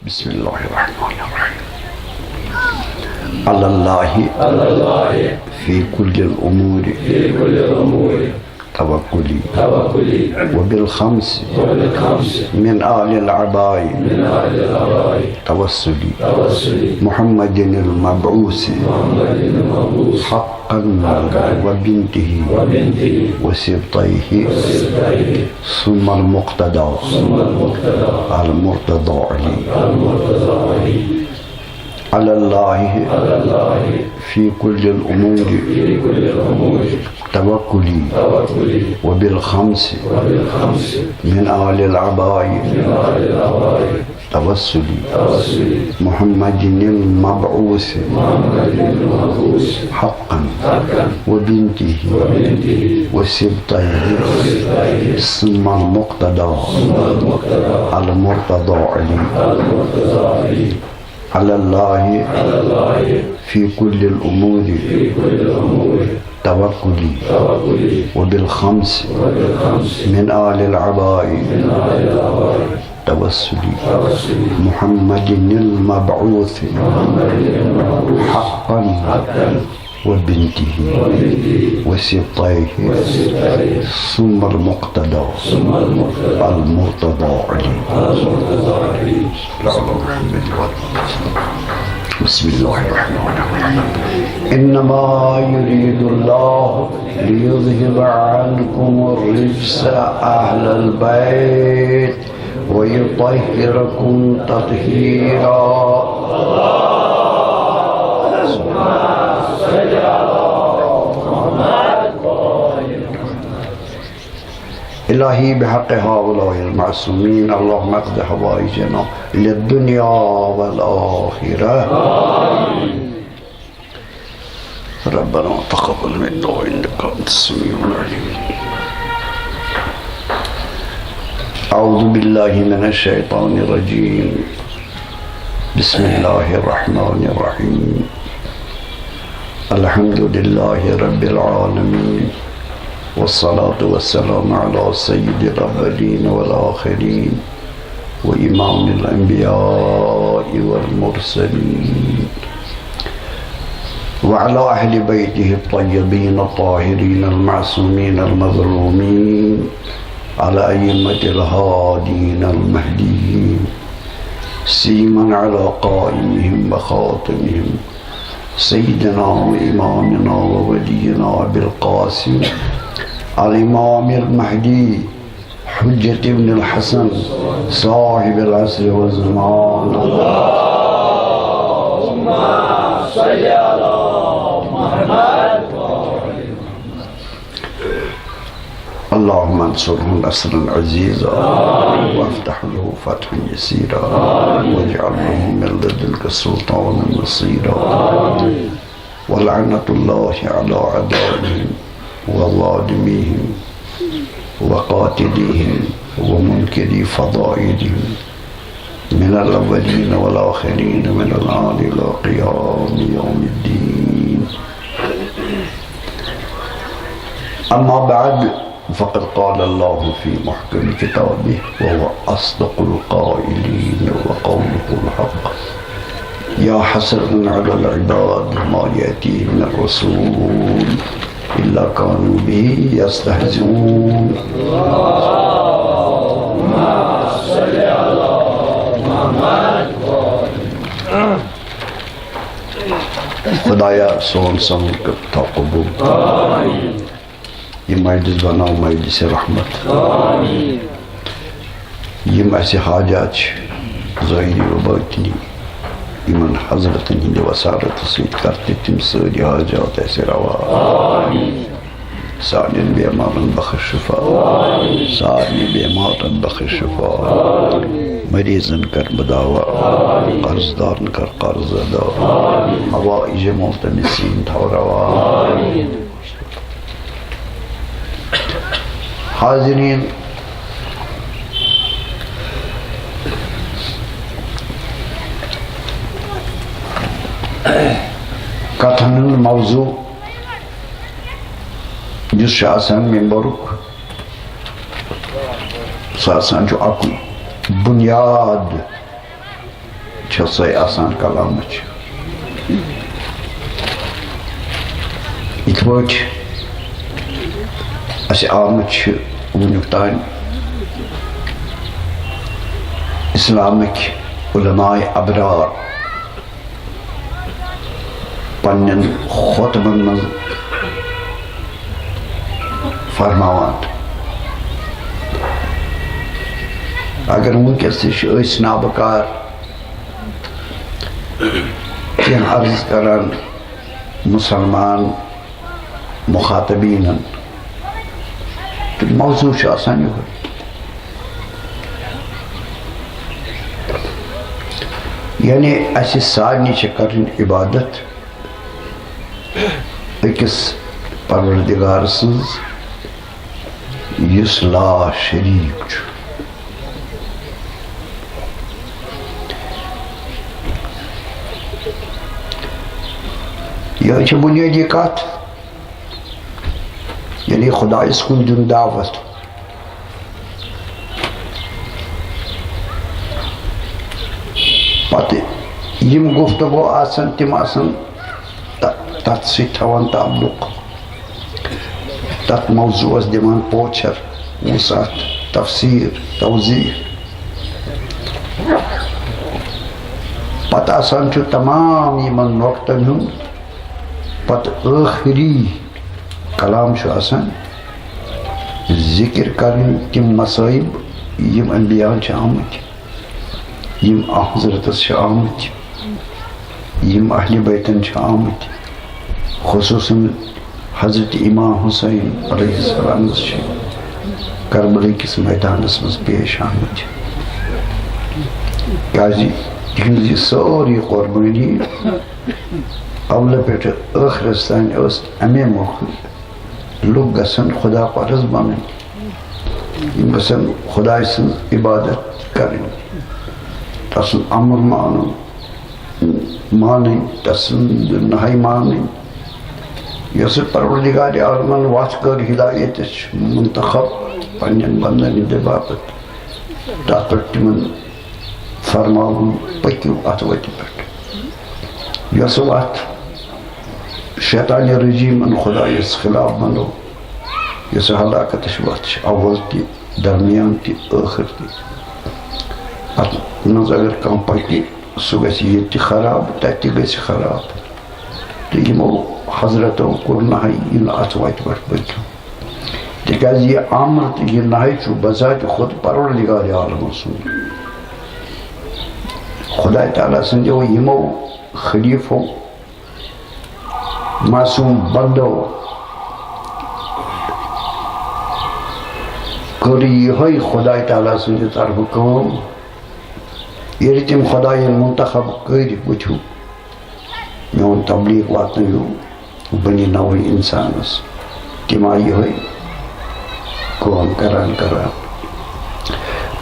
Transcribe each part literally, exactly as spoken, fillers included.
بسم الله الرحمن الرحيم. على الله، على الله، في كل الأمور، في كل الأمور، توكلي، توكلي، وبالخمس، وبالخمس، من آل العباء، من آل العباء، توسلي، توسلي، محمد المبعوث، محمد المبعوث، حقا، حقا، وبنته، وبنته، وسبطيه، وسبطيه، ثم المقتدى، ثم المقتدى، المرتضى علي، المرتضى علي. على الله، على الله، في كل الأمور، في كل الأمور، توكلي، توكلي، وبالخمس، وبالخمس، من آل العباء، من آل العباء، توسلي، توسلي، محمد المبعوث، محمد المبعوث، حقا، حقا، وبنته، وبنته، وسبطيه، وسبطيه، ثم المقتدى، ثم المقتدى، المرتضى علي، المرتضى علي. على الله، على الله، في كل الأمور، في كل الأمور، توكلي، توكلي، وبالخمس، وبالخمس، من آل العباء، من آل العباء، توسلي، توسلي، محمد المبعوث، محمد المبعوث، حقا، حقا، وبنته، وبنته، وسبطيه، وسبطيه، ثم المقتدى، ثم المقتدى، المرتضى علي، المرتضى علي. بسم الله الرحمن الرحيم. إنما يريد الله ليذهب عنكم الرجس أهل البيت ويطهركم تطهيرا. إلهي بحق هؤلاء المعصومين اللهم اقض حوائجنا للدنيا والآخرة. ربنا تقبل منا إنك أنت السميع العليم. أعوذ بالله من الشيطان الرجيم. بسم الله الرحمن الرحيم. الحمد لله رب العالمين، والصلاة والسلام على سيد الأولين والآخرين، وإمام الأنبياء والمرسلين، وعلى أهل بيته الطيبين الطاهرين المعصومين المظلومين، على أئمة الهادين المهديين، سيما على قائمهم وخاتمهم، سيدنا وإمامنا وولينا أبي القاسم الإمام المهدي حجة ابن الحسن صاحب العصر والزمان. اللهم صل على محمد. اللهم انصره نصرا عزيزا، وافتح له فتحا يسيرا، واجعل له من لدنك سلطانا نصيرا. ولعنة الله على أعدائهم وظالميهم وقاتليهم ومنكري فضائلهم من الأولين والآخرين من الآن إلى قيام يوم الدين. أما بعد، فقد قال الله في محكم كتابه وهو أصدق القائلين وقوله الحق: يا حسرة على العباد ما يأتيهم من رسول إلا كانوا به يستهزئون. خدایا سون سمُن کر تھاو قبول۔ یہِ مجلس بناو مجلس رحمت۔ یِم اَسہِ حاجات چھِ ظٲہری و باطنی، یِمن حضرتن ہٕنٛدِ وسارت سۭتۍ کر تہِ تِم سٲری حاجات اَسہِ روا۔ سانٮ۪ن بیمارن بخش شفا، سارنٕے بیمارن بخش شفا، مریضن کر مداوا، قرض دارن کر قرض ادا، حوائج ملتمسین تھاو روا۔ حاضرین، کتھن ہُنٛد موضوع یُس چھُ آسان ممبرُک، سُہ آسان چھُ اکُے بُنیاد۔ چھےٚ سۄے آسان کلامٕچ۔ یِتھ پٲٹھۍ اَسہِ آمٕتۍ چھِ وٕنیُک تام اِسلامٕکۍ علماء ابرار پننٮ۪ن خطبن منٛز فرماوان۔ اگر وٕنکیٚس تہِ چھِ أسۍ نابکار کینٛہہ عرض کران مُسلمان مخاطبیٖنن، تہٕ موضوع چھُ آسان یِہوٚے۔ یعنی، اَسہِ سارنٕے چھِ کَرٕنۍ عبادت أکِس پروردگار سٕنٛز، یُس لا شریٖک چھُ۔ یہِ چھِ بُنیٲدی کَتھ، یعنی خۄدایَس کُن دیُن دعوت۔ پتہٕ یِم گفتگو آسن، تِم آسن تہ-، تتھ سۭتۍ تھاوان تعلق، تتھ موضوعس دِوان پوچھر، وسعت، تفسیر، توضیح۔ پتہٕ آسان چھُ تمام یِمن نۄقطن ہُنٛد پتہٕ ٲخری کلام چھُ آسان ذکر کرٕنۍ تِم مصائب یِم انبیاء چھِ آمٕتۍ، یِم حضرتس چھِ آمٕتۍ، یِم اہلِ بیتن چھِ آمٕتۍ، خصوصاً حضرت امام حسین علیہ السلامس چھِ کربلہٕ کِس میدانس منٛز پیش آمٕتۍ۔ کیازِ تِہنٛز یہِ سٲرٕے قربٲنی اولہٕ پٮ۪ٹھٕ ٲخرس تام ٲس امے موقعہٕ۔ لُکھ گژھن خدا پرست بنٕنۍ، یِم گژھن خداے سٕنٛز عبادت کرٕنۍ، تسُنٛد امر مانُن، مانٕنۍ، تسٕنٛز نہے مانٕنۍ۔ یۄس پروردگار عالمن وتھ کٔر ہدایتٕچ منتخب پننٮ۪ن بندن ہٕنٛدِ باپتھ، تتھ پٮ۪ٹھ تِمن فرماوُن، پٔکِو اتھ وتہِ پٮ۪ٹھ۔ یۄس وتھ شیطان رجیمن خدایس خلاف بنو، یۄس ہلاکتٕچ وتھ چھِ، اول تہِ، درمیان تہِ، ٲخر تہِ۔ اتھ منٛز اگر کانٛہہ پکہِ، سُہ گژھِ ییٚتہِ تہِ خراب، تتہِ تہِ گژھِ خراب۔ تہٕ یِمو حضرتو کوٚر نہے یہِ نہٕ اتھ وتہِ پٮ۪ٹھ پٔکِو۔ تِکیازِ یہِ امر تہٕ یہِ نہے چھُ بذات خود پروردگار عالمہٕ سُنٛد۔ خداے تعالیٰ سٕنٛدیو یِمو خلیفو، معصوم بندو کٔر یِہوٚے خداے تعالیٰ سٕنٛدِ طرفہٕ کٲم۔ ییٚلہِ تِم خدایَن منتخب کٔرۍ، وٕچھِو، میون تبلیغ واتنٲیِو بنی نوعی انسانس۔ تِم آیہِ یِہوٚے کٲم کران کران۔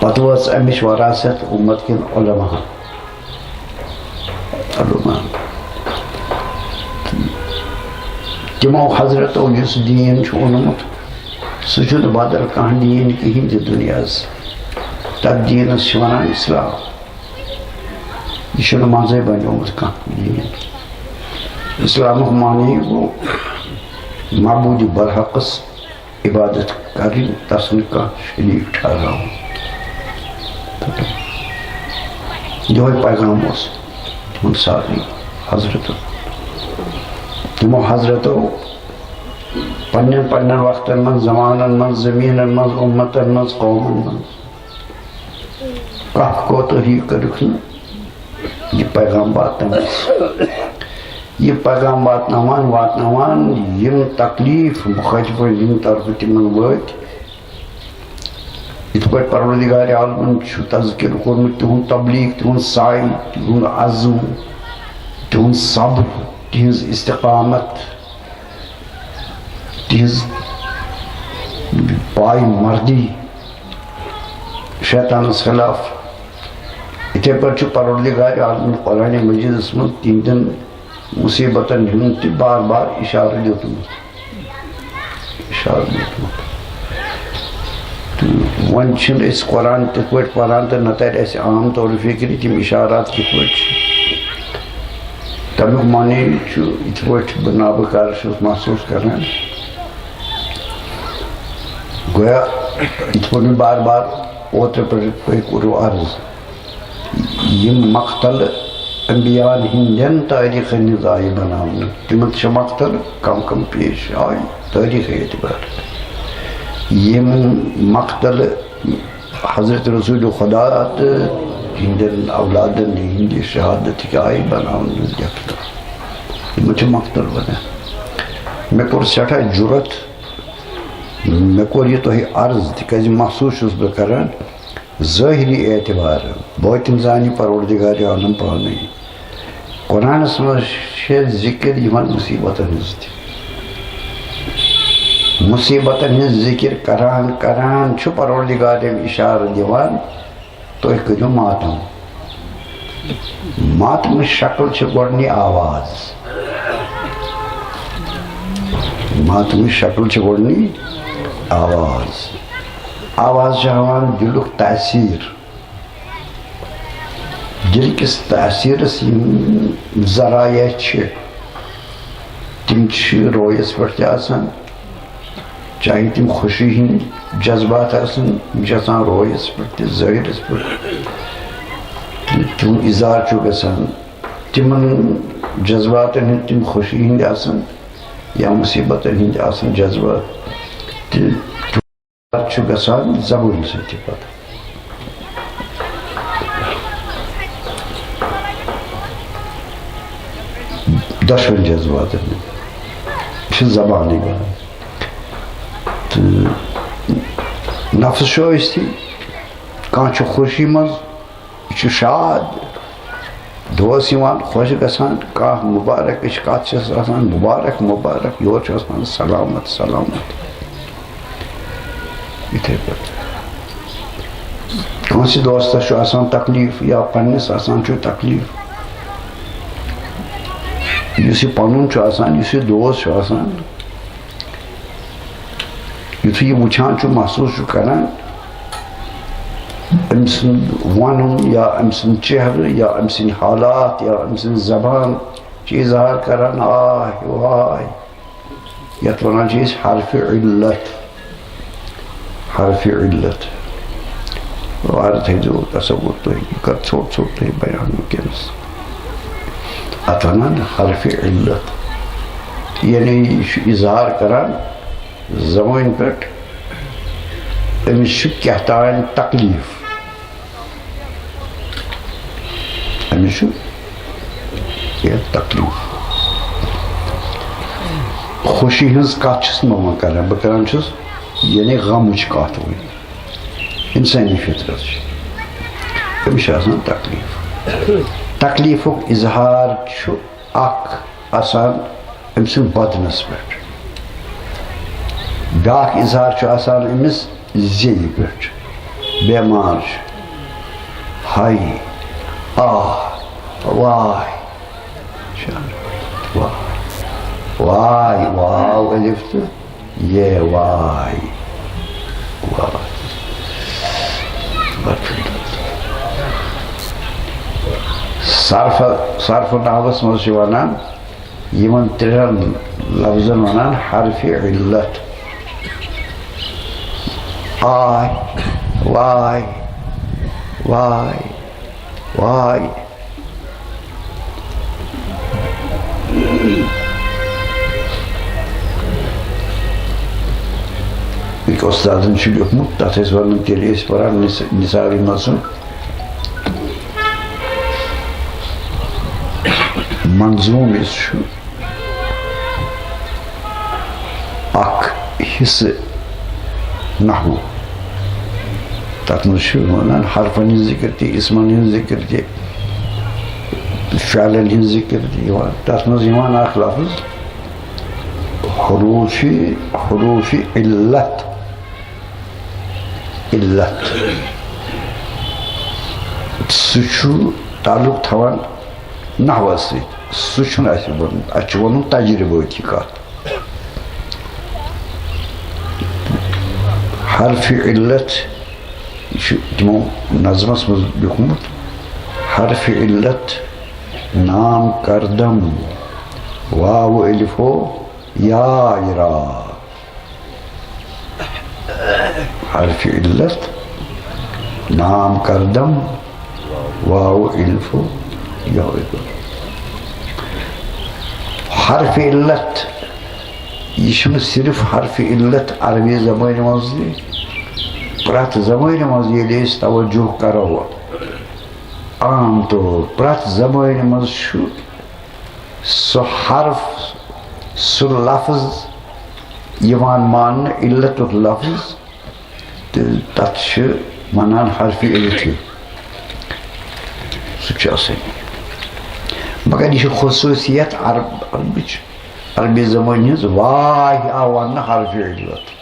پتہٕ وٲژ امِچ وراثت امت کٮ۪ن علماہن۔ علماہن۔ تِمو حضرتو یُس دیٖن چھُ اوٚنمُت، سُہ چھُنہٕ بدل کانٛہہ دیٖن کِہیٖنۍ تہِ دُنیاہس۔ تتھ دیٖنس چھِ ونان اسلام۔ یہِ چھُنہٕ منٛزَے بنیومُت کانٛہہ دیٖن۔ اسلامُک معنی گوٚو معبوٗدِ برحقس عبادت کرٕنۍ، تس نہٕ کانٛہہ شریٖک ٹھہراوُن۔ یِہوٚے پیغام اوس تِمن سارنٕے حضرتن۔ تِمو حضرتو پننٮ۪ن پننٮ۪ن وقتن منٛز، زمانن منٛز، زٔمیٖنن منٛز، اُمتن منٛز، قومن منٛز کانٛہہ کوتٲہی کٔرٕکھ نہٕ۔ یہِ پیغام واتناونس، یہِ پیغام واتناوان واتناوان یِم تکلیف مخٲطبن ہٕنٛدِ طرفہٕ تِمن وٲتۍ، یِتھ پٲٹھۍ پروردگار عالمن چھُ تذکر کوٚرمُت، تِہُنٛد تبلیغ، تِہُنٛد سعی، تِہُنٛد عزم، تِہُنٛد صبر، تِہنٛز استقامت، تِہنٛز پاے مردی شیطانس خلاف۔ یِتھے پٲٹھۍ چھُ پروردگار عالمن قرآن مجیدس منٛز تِہنٛدٮ۪ن مصیبتن ہُنٛد تہِ بار بار اشارٕ دیُتمُت۔ اشارٕ دیُتمُت۔ تہٕ وۄنۍ چھِنہٕ أسۍ قرآن تِتھ پٲٹھۍ پَران تہٕ نہ تَرِ اَسہِ عام طور فِکرِ تِم اِشارات کِتھ پٲٹھۍ چھِ۔ تَمیُک معنی چھُ یِتھ پٲٹھۍ بہٕ نابکار چھُس محسوٗس کران۔ گویا یِتھ پٲٹھۍ مےٚ بار بار اوترٕ پٮ۪ٹھ تۄہہِ کوٚروٕ عرض، یِم مقتل انبیاءن ہٕنٛدٮ۪ن تٲریٖخن ہٕنٛز آیہِ بناونہٕ، تِمن تہِ چھِ مقتل کم کم پیش آیہِ تٲریٖخ اعتبار۔ یِم مقتل حضرت رسول خدا تہٕ تِہنٛدٮ۪ن اولادن ہٕنٛدِ شہادتٕکۍ آیہِ بناونہٕ لیکھنہٕ، یِمن چھِ مقتل ونان۔ مےٚ کوٚر سٮ۪ٹھاہ جُرت، مےٚ کوٚر یہِ تۄہہِ عرض، تِکیازِ محسوٗس چھُس بہٕ کران، ظٲہری اعتبار، باطن زانہِ پروردگار عالم پانے۔ قرآنس منٛز چھِ ذِکِر یِمن مُصیٖبتن ہٕنٛز تہِ۔ مُصیٖبتن ہٕنٛز ذِکِر کران کران چھُ پروردگار تٔمۍ اِشارٕ دِوان، تُہۍ کٔرِو ماتم۔ ماتمٕچ شکل چھِ گۄڈٕنی آواز۔ ماتمٕچ شکل چھِ گۄڈٕنی آواز۔ آواز چھِ ہاوان دِلُک تاثیر۔ دِل کِس تاثیرس یِم ذرایع چھِ، تِم چھِ رویس پٮ۪ٹھ تہِ آسان، چاہے تِم خوشی ہٕنٛدۍ جذبات آسن، یِم چھِ آسان رویس پٮ۪ٹھ تہِ، ظٲہرس پٮ۪ٹھ تہِ۔ تِہُنٛد اظہار چھُ گژھان۔ تِمن جذباتن ہٕنٛدۍ تِم خوشی ہٕنٛدۍ آسن یا مُصیٖبتن ہٕنٛدۍ آسن جذبات، تہِ چھُ گژھان زبٲنۍ سۭتۍ تہِ پتہٕ۔ دۄشوٕنۍ جذباتن ہٕنٛدۍ چھِ زبانٕے بنان۔ تہٕ نفس چھُ ٲسۍتھٕے، کانٛہہ چھُ خوشی منٛز، یہِ چھُ شاد، دۄہس یِوان، خۄش گژھان، کانٛہہ مُبارک، یہِ چھِ کتھ چھَس آسان، مُبارک، مُبارک، یورٕ چھُ آسان سلامت، سلامت۔ یِتھَے پٲٹھۍ کٲنٛسہِ دوستس چھُ آسان تکلیٖف یا پننِس آسان چھُ تکلیٖف، یُس یہِ پنُن چھُ آسان، یُس یہِ دوس چھُ آسان، یُتھُے یہِ وٕچھان چھُ، محسوٗس چھُ کران، أمۍ سُنٛد وَنُن یا أمۍ سُنٛد چہرٕ یا أمۍ سٕنٛدۍ حالات یا أمۍ سٕنٛز زبان چھِ اظہار کران، آے واے، یَتھ وَنان چھِ أسۍ حرفِ علت۔ حرفِ علت۔ وارٕ تھٲیزیو تصوُر تُہۍ، بہٕ کَرٕ ژھوٚٹ ژھوٚٹ تۄہہِ بیان وٕنکیٚنَس۔ اَتھ وَنان حرفِ علت۔ یعنی یہِ چھُ اظہار کران زبٲنۍ پٮ۪ٹھ، أمِس چھُ کیٛاہ تام تکلیٖف۔ أمِس چھُ کینٛہہ تکلیٖف۔ خوشی ہٕنٛز کتھ چھُس نہٕ بہٕ وۄنۍ کران، بہٕ کران چھُس یعنی غمٕچ کتھ وۄنۍ۔ انسٲنی فطرت چھِ، أمِس چھُ آسان تکلیٖف۔ تکلیٖفُک اظہار چھُ اکھ آسان أمۍ سٕنٛدِ بدنس پٮ۪ٹھ، بیٛاکھ اظہار چھُ آسان أمِس زیٚیہِ پٮ۪ٹھ، بٮ۪مار چھُ، ہاے، آہ، واے، واے، واے، واو الف تہٕ یے، واے، واے۔ صرف، صرف نحوس منٛز چھِ ونان، یِمن ترٛٮ۪ن لفظن ونان حرف علت۔ آے، واے، واے، واے۔ أکۍ وۄستادن چھُ لیوٗکھمُت، تتھ ٲسۍ ونان تیٚلہِ ٲسۍ پران نِس-، نِثابی منٛز سُہ منظوٗم یُس چھُ، اکھ حصہٕ نحو۔ تتھ منٛز چھُ ونان حرفن ہٕنٛز ذِکر تہِ، اسمن ہٕنٛز ذِکر تہِ، فعلن ہٕنٛز ذِکر تہِ یِوان۔ تتھ منٛز یِوان اکھ لفظ حروف، حروف علت۔ علت۔ سُہ چھُ تعلق تھاوان نحوس سۭتۍ۔ سُہ چھُنہٕ اَسہِ وَنُن۔ اَسہِ چھُ وَنُن تجربٲتی کَتھ۔ حرف علت یہِ چھُ تِمو نظمس منٛز لیوٗکھمُت، حرف علت نام کردم، واو الفو یا را۔ حرف علت نام کردم، واو الفو یا را۔ حرف علت، یہِ چھُنہٕ صرف حرف علت عربی زبٲنۍ منٛز تہِ، پرٛٮ۪تھ زبٲنۍ منٛز ییٚلہِ أسۍ توجہ کرو، عام طور پرٛٮ۪تھ زبٲنۍ منٛز چھُ سُہ حرف، سُہ لفظ یِوان ماننہٕ، علتُک لفظ، تہٕ تَتھ چھِ وَنان حرف علت۔ سُہ چھُ آسان۔ مگر یہِ چھِ خصوٗصیت عرب، عربٕچ، عربی زبٲنۍ ہٕنٛز، واے آو وَننہٕ حرف علت۔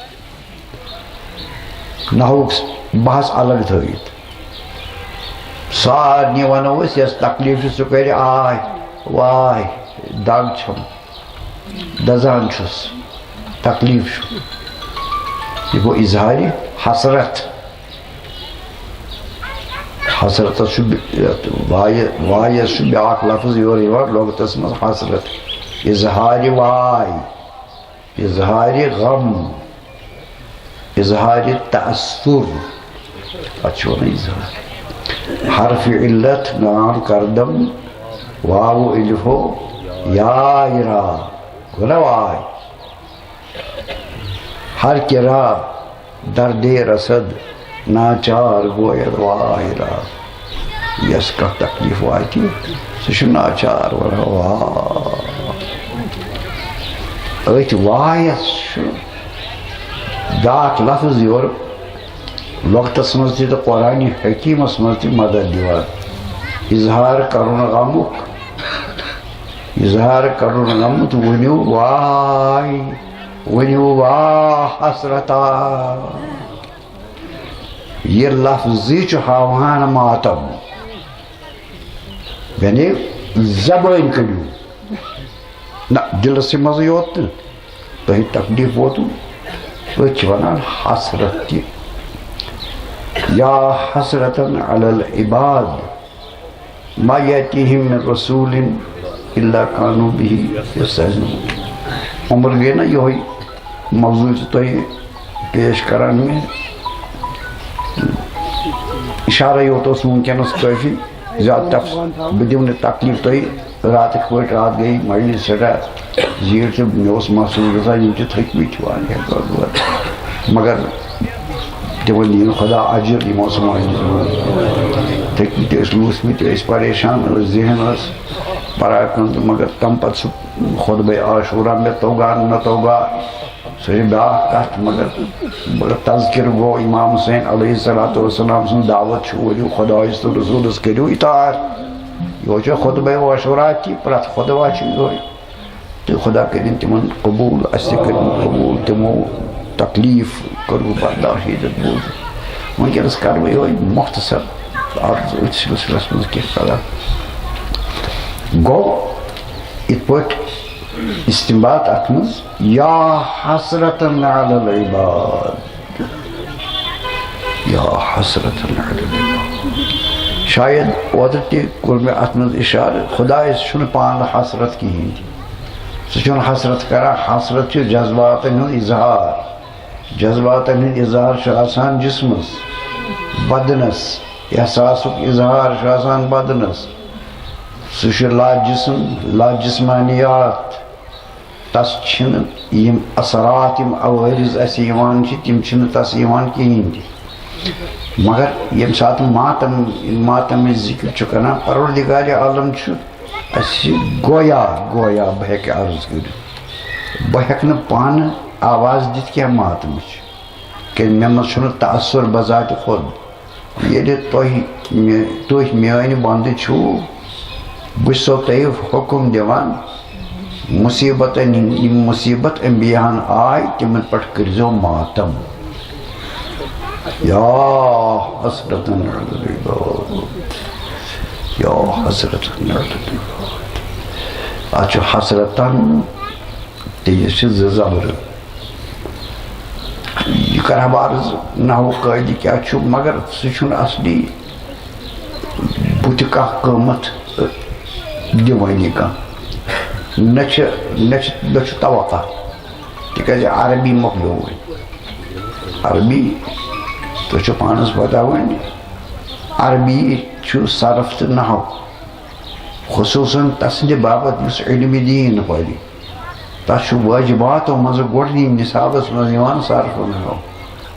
نحوُک بحث الگ تھٲوِتھ۔ سارنٕے وَنو أسۍ، یَس تکلیٖف چھُ، سُہ کَرِ آے، واے، دَگ چھَم، دَزان چھُس، تکلیٖف چھُ۔ یہِ گوٚو اظہارِ حسرت۔ حسرتس چھُ بِ-، یَتھ وایہِ-، وایَس چھُ بیٛاکھ لفظ یورٕ یِوان لغتس منٛز، حسرت۔ اظہارِ واے، اظہارِ غم، اظہارِ تأثر، اَتھ چھِ وَنان اظہار۔ حرف علت نام کردم، واو الفو یا را، گوٚو نا واے۔ ہر کرا دردِ رسد ناچار گوید واے را۔ یَس کانٛہہ تکلیٖف واتہِ، سُہ چھُ ناچار وَنان، واے۔ أتھۍ وایَس چھُ بیٛاکھ لفظ یورٕ لغتس منٛز تہِ تہٕ قرآنِ حکیٖمس منٛز تہِ مدد دِوان۔ اظہار کرُن غمُک، اظہار کرُن غمُک، ؤنِو واے، ؤنِو وا حسرتا۔ یہِ لفظٕے چھُ ہاوان ماتم، یعنی زبٲنۍ کٔرِو نہ، دِلسٕے منٛزٕے یوت نہٕ، تۄہہِ تکلیٖف ووتوٕ، أتھۍ چھِ وَنان حسرت تہِ۔ یا حسرتن علی العباد ما یأتیہم من رسول الا کانوا بہ یستہزئون۔ عمر گٔے نہ یِہوٚے موضوع تہِ تۄہہِ پیش کران مےٚ۔ اشارے یوت اوس وٕنکیٚنس کٲفی، زیادٕ تف-، بہٕ دِمہٕ نہٕ تکلیٖف تۄہہِ۔ راتٕکۍ پٲٹھۍ، راتھ گٔے مجلس سٮ۪ٹھاہ زیٖٹھ تہٕ مےٚ اوس محسوٗس گژھان، یِم چھِ تھٔکمٕتۍ چھِ واریاہ کٲلۍ۔ مگر تِمن دِیِن خۄدا اجر، یِم اوس مجلس منٛز تھٔکمٕتۍ ٲسۍ، لوٗسمٕتۍ ٲسۍ، پریشان ٲسۍ، ذہن ٲس پراکن تہٕ مگر تَمہِ پتہٕ سُہ خطبہ عاشورہ مےٚ توٚگا نہ توٚگا، سُہ چھِ بیٛاکھ کَتھ، مگر، مگر تذکرٕ گوٚو امام حسین علیہ الصلوۃ والسلام سٕنٛز دعوت چھُ، ؤلِو خۄدایَس تہٕ رسوٗلَس کٔرِو اطاعت۔ یہِ چھُ خطبہ عاشورہ تہِ، پرٛٮ۪تھ خطبہ چھُ یِہوٚے۔ تہٕ خۄدا کٔرِن تِمَن قبوٗل، اَسہِ تہِ کٔرِن قبوٗل، تِمو تکلیٖف کٔرٕو برداشت، ییٚتٮ۪تھ بوٗز۔ وٕنکیٚنَس کَرٕ بہٕ یِہوٚے مۄختصر عرض أتھۍ سلسلس منٛز کینٛہہ کَتھا۔ گوٚو یِتھ پٲٹھۍ استنباط اَتھ منٛز، یا حسرتن علی العباد، یا حسرتن علی العباد۔ شاید اوترٕ تہِ کوٚر مےٚ اَتھ منٛز اِشارٕ، خۄدایَس چھُنہٕ پانہٕ حسرت کِہیٖنۍ تہِ۔ سُہ چھُنہٕ حسرت کران، حسرت چھُ جذباتن ہُنٛد اظہار۔ جذباتن ہُنٛد اظہار چھُ آسان جسمس، بدنس، احساسُک اظہار چھُ آسان بدنس۔ سُہ چھُ لاجسم، لاجسمانیات۔ تس چھِنہٕ یِم اثرات، یِم عوٲرض اَسہِ یِوان چھِ، تِم چھِنہٕ تس یِوان کِہیٖنۍ تہِ۔ مگر ییٚمہِ ساتہٕ ماتم، ماتمٕچ ذِکر چھُ کران، پروردگار عالم چھُ اَسہِ گویا، گویا بہٕ ہیٚکہٕ عرض کٔرِتھ، بہٕ ہیٚکہٕ نہٕ پانہٕ آواز دِتھ کینٛہہ ماتمٕچ، کیٛازِ مےٚ منٛز چھُنہٕ تاثر بذات خود۔ ییٚلہِ تۄہہِ مےٚ، تُہۍ میٛٲنۍ بنٛدٕ چھِو، بہٕ چھُسو تۄہہِ حُکُم دِوان، مُصیٖبتن ہِنٛدۍ، یِم مُصیٖبت انبیاہن آے، تِمن پٮ۪ٹھ کٔرۍزیو ماتم۔ یا حسرتن علی العباد، یا حسرتن علی العباد۔ اَتھ چھُ حسرتن تہٕ یہِ چھِ زٕ زبرٕ۔ یہِ کرٕ ہا بہٕ عرض، نحو قٲعدٕ کیٛاہ چھُ، مگر سُہ چھُنہٕ اصلی بُتھِ کانٛہہ قۭمتھ دِوٲنی کانٛہہ۔ نہ چھِ، نہ چھِ، نہ چھُ توقع، تِکیٛازِ عربی مۄکلیو وۄنۍ۔ عربی، تۄہہِ چھو پانس پتہ وۄنۍ، عربی چھُ صرف تہٕ نحو، خصوٗصاً تسٕنٛدِ باپتھ یُس علمِ دیٖن پرِ۔ تس چھُ واجباتو منٛزٕ گۄڈٕنی نصابس منٛز یِوان صرف و نحو۔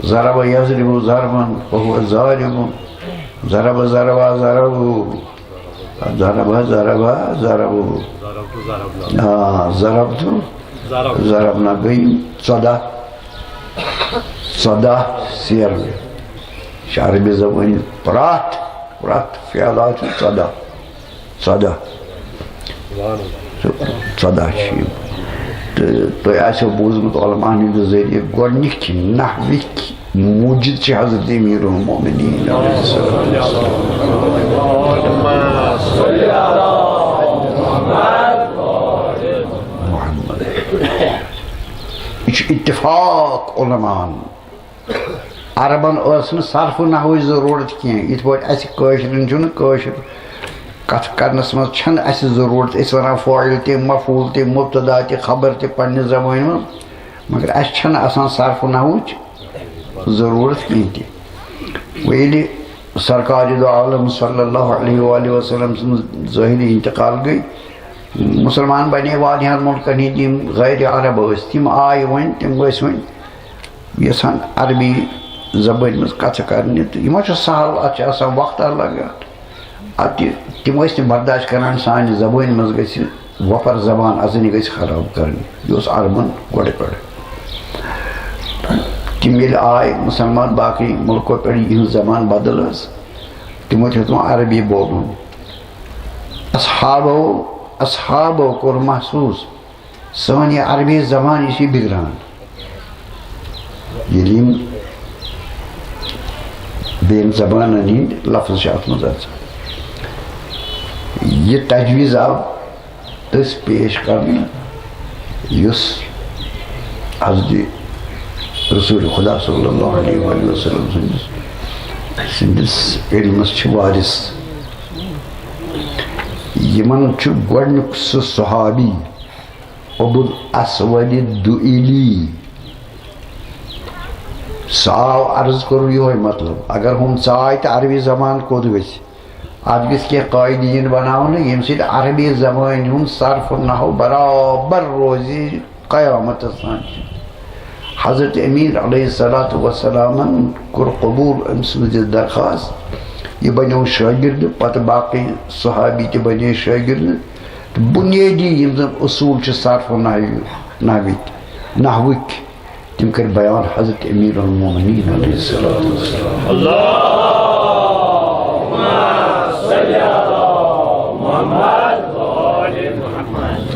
ضرب یضرب ضربا فهو ضارب۔ ضرب ضربا ضرب۔ ضرب ضربا ضرب۔ آ، ضرب تہٕ ضرب۔ ضرب نہ گٔے ژۄداہ۔ ژۄداہ سیر۔ یہِ چھِ عربی زبٲنۍ پرٛٮ۪تھ، پرٛٮ۪تھ فعلہ چھُ ژۄداہ۔ ژۄداہ۔ ژۄداہ چھِ یِم۔ تہٕ تۄہہِ آسیو بوٗزمُت علماء ہٕنٛدِ ذٔریعہٕ گۄڈٕنِکۍ نحوٕکۍ موجد چھِ حضرت امیر المومنین علیہ السلام۔ محمد۔ یہِ چھُ اتفاق علماءن۔ عربن ٲس نہٕ صرف و نحوٕچ ضروٗرت کینٛہہ، یِتھ پٲٹھۍ اَسہِ کٲشرٮ۪ن چھُنہٕ کٲشُر کتھ کرنس منٛز چھَنہٕ اَسہِ ضروٗرت۔ أسۍ ونان فٲعل تہِ، مفعول تہِ، مبتدا تہِ، خبر تہِ پننہِ زبٲنۍ منٛز، مگر اَسہِ چھَنہٕ آسان صرف و نحوٕچ ضروٗرت کینٛہہ تہِ۔ وۄنۍ ییٚلہِ سرکار دو عالم صلی اللہ علیہ وآلہ وسلم سٕنٛز ظٲہری انتقال گٔے، مسلمان بنے واریاہن ملکن ہٕنٛدۍ، یِم غیر عرب ٲسۍ، تِم آے وۄنۍ، تِم ٲسۍ وۄنۍ یژھان عربی زبٲنۍ منٛز کتھٕ کرنہِ، تہٕ یہِ ما چھُ سہل، اتھ چھُ آسان وقت الگ۔ اتھ تہِ، تِم ٲسۍ نہٕ برداشت کران سانہِ زبٲنۍ منٛز گژھِ وۄپر زبان اژٕنۍ، گژھِ خراب کرٕنۍ۔ یہِ اوس عربن گۄڈٕ پٮ۪ٹھ۔ تِم ییٚلہِ آے مسلمان، باقٕے مُلکو پٮ۪ٹھ یِہٕنٛز زبان بدل ٲس، تِمو تہِ ہیوٚت وۄنۍ عربی بولُن۔ اصحابو، اصحابو کوٚر محسوٗس، سٲنۍ یہِ عربی زبان، یہِ چھِ بِگڑان۔ ییٚلہِ یِم بیٚیَن زبانَن ہٕنٛدۍ لفظ چھِ اَتھ منٛز اژان۔ یہِ تجویٖز آو تٔتھۍ پیش کرنہٕ، یُس حضرت رسول خدا صلی اللہ علیہ وآلہ وسلم سٕنٛدِس، سٕنٛدِس علمس چھِ وارث۔ یِمن چھُ گۄڈٕنیُک سُہ صحابی ابو الاسود الدؤلی۔ سُہ آو عرض کوٚرُن یِہوٚے مطلب، اگر ہُم ژاے تہٕ عربی زبان کوٚت گژھِ؟ اتھ گژھِ کینٛہہ قٲعدٕ یِن بناونہٕ، ییٚمہِ سۭتۍ عربی زبٲنۍ ہُنٛد صرف و نحو برابر روزِ قیامتس تام۔ حضرت امیر علیہ الصلوۃ والسلامن کوٚر قبول أمۍ سٕنٛز یہِ درخواست۔ یہِ بنیو شٲگِرد، پتہٕ باقٕے صحابی تہِ بنے شٲگِرد۔ تہٕ بُنیٲدی یِم زن اصوٗل چھِ صرف و نحو، نحوٕکۍ، نحوٕکۍ، تِم کٔرۍ بیان حضرت امیر المومنین علیہ الصلوۃ والسلام۔ اللہم صل علی محمد و آل محمد۔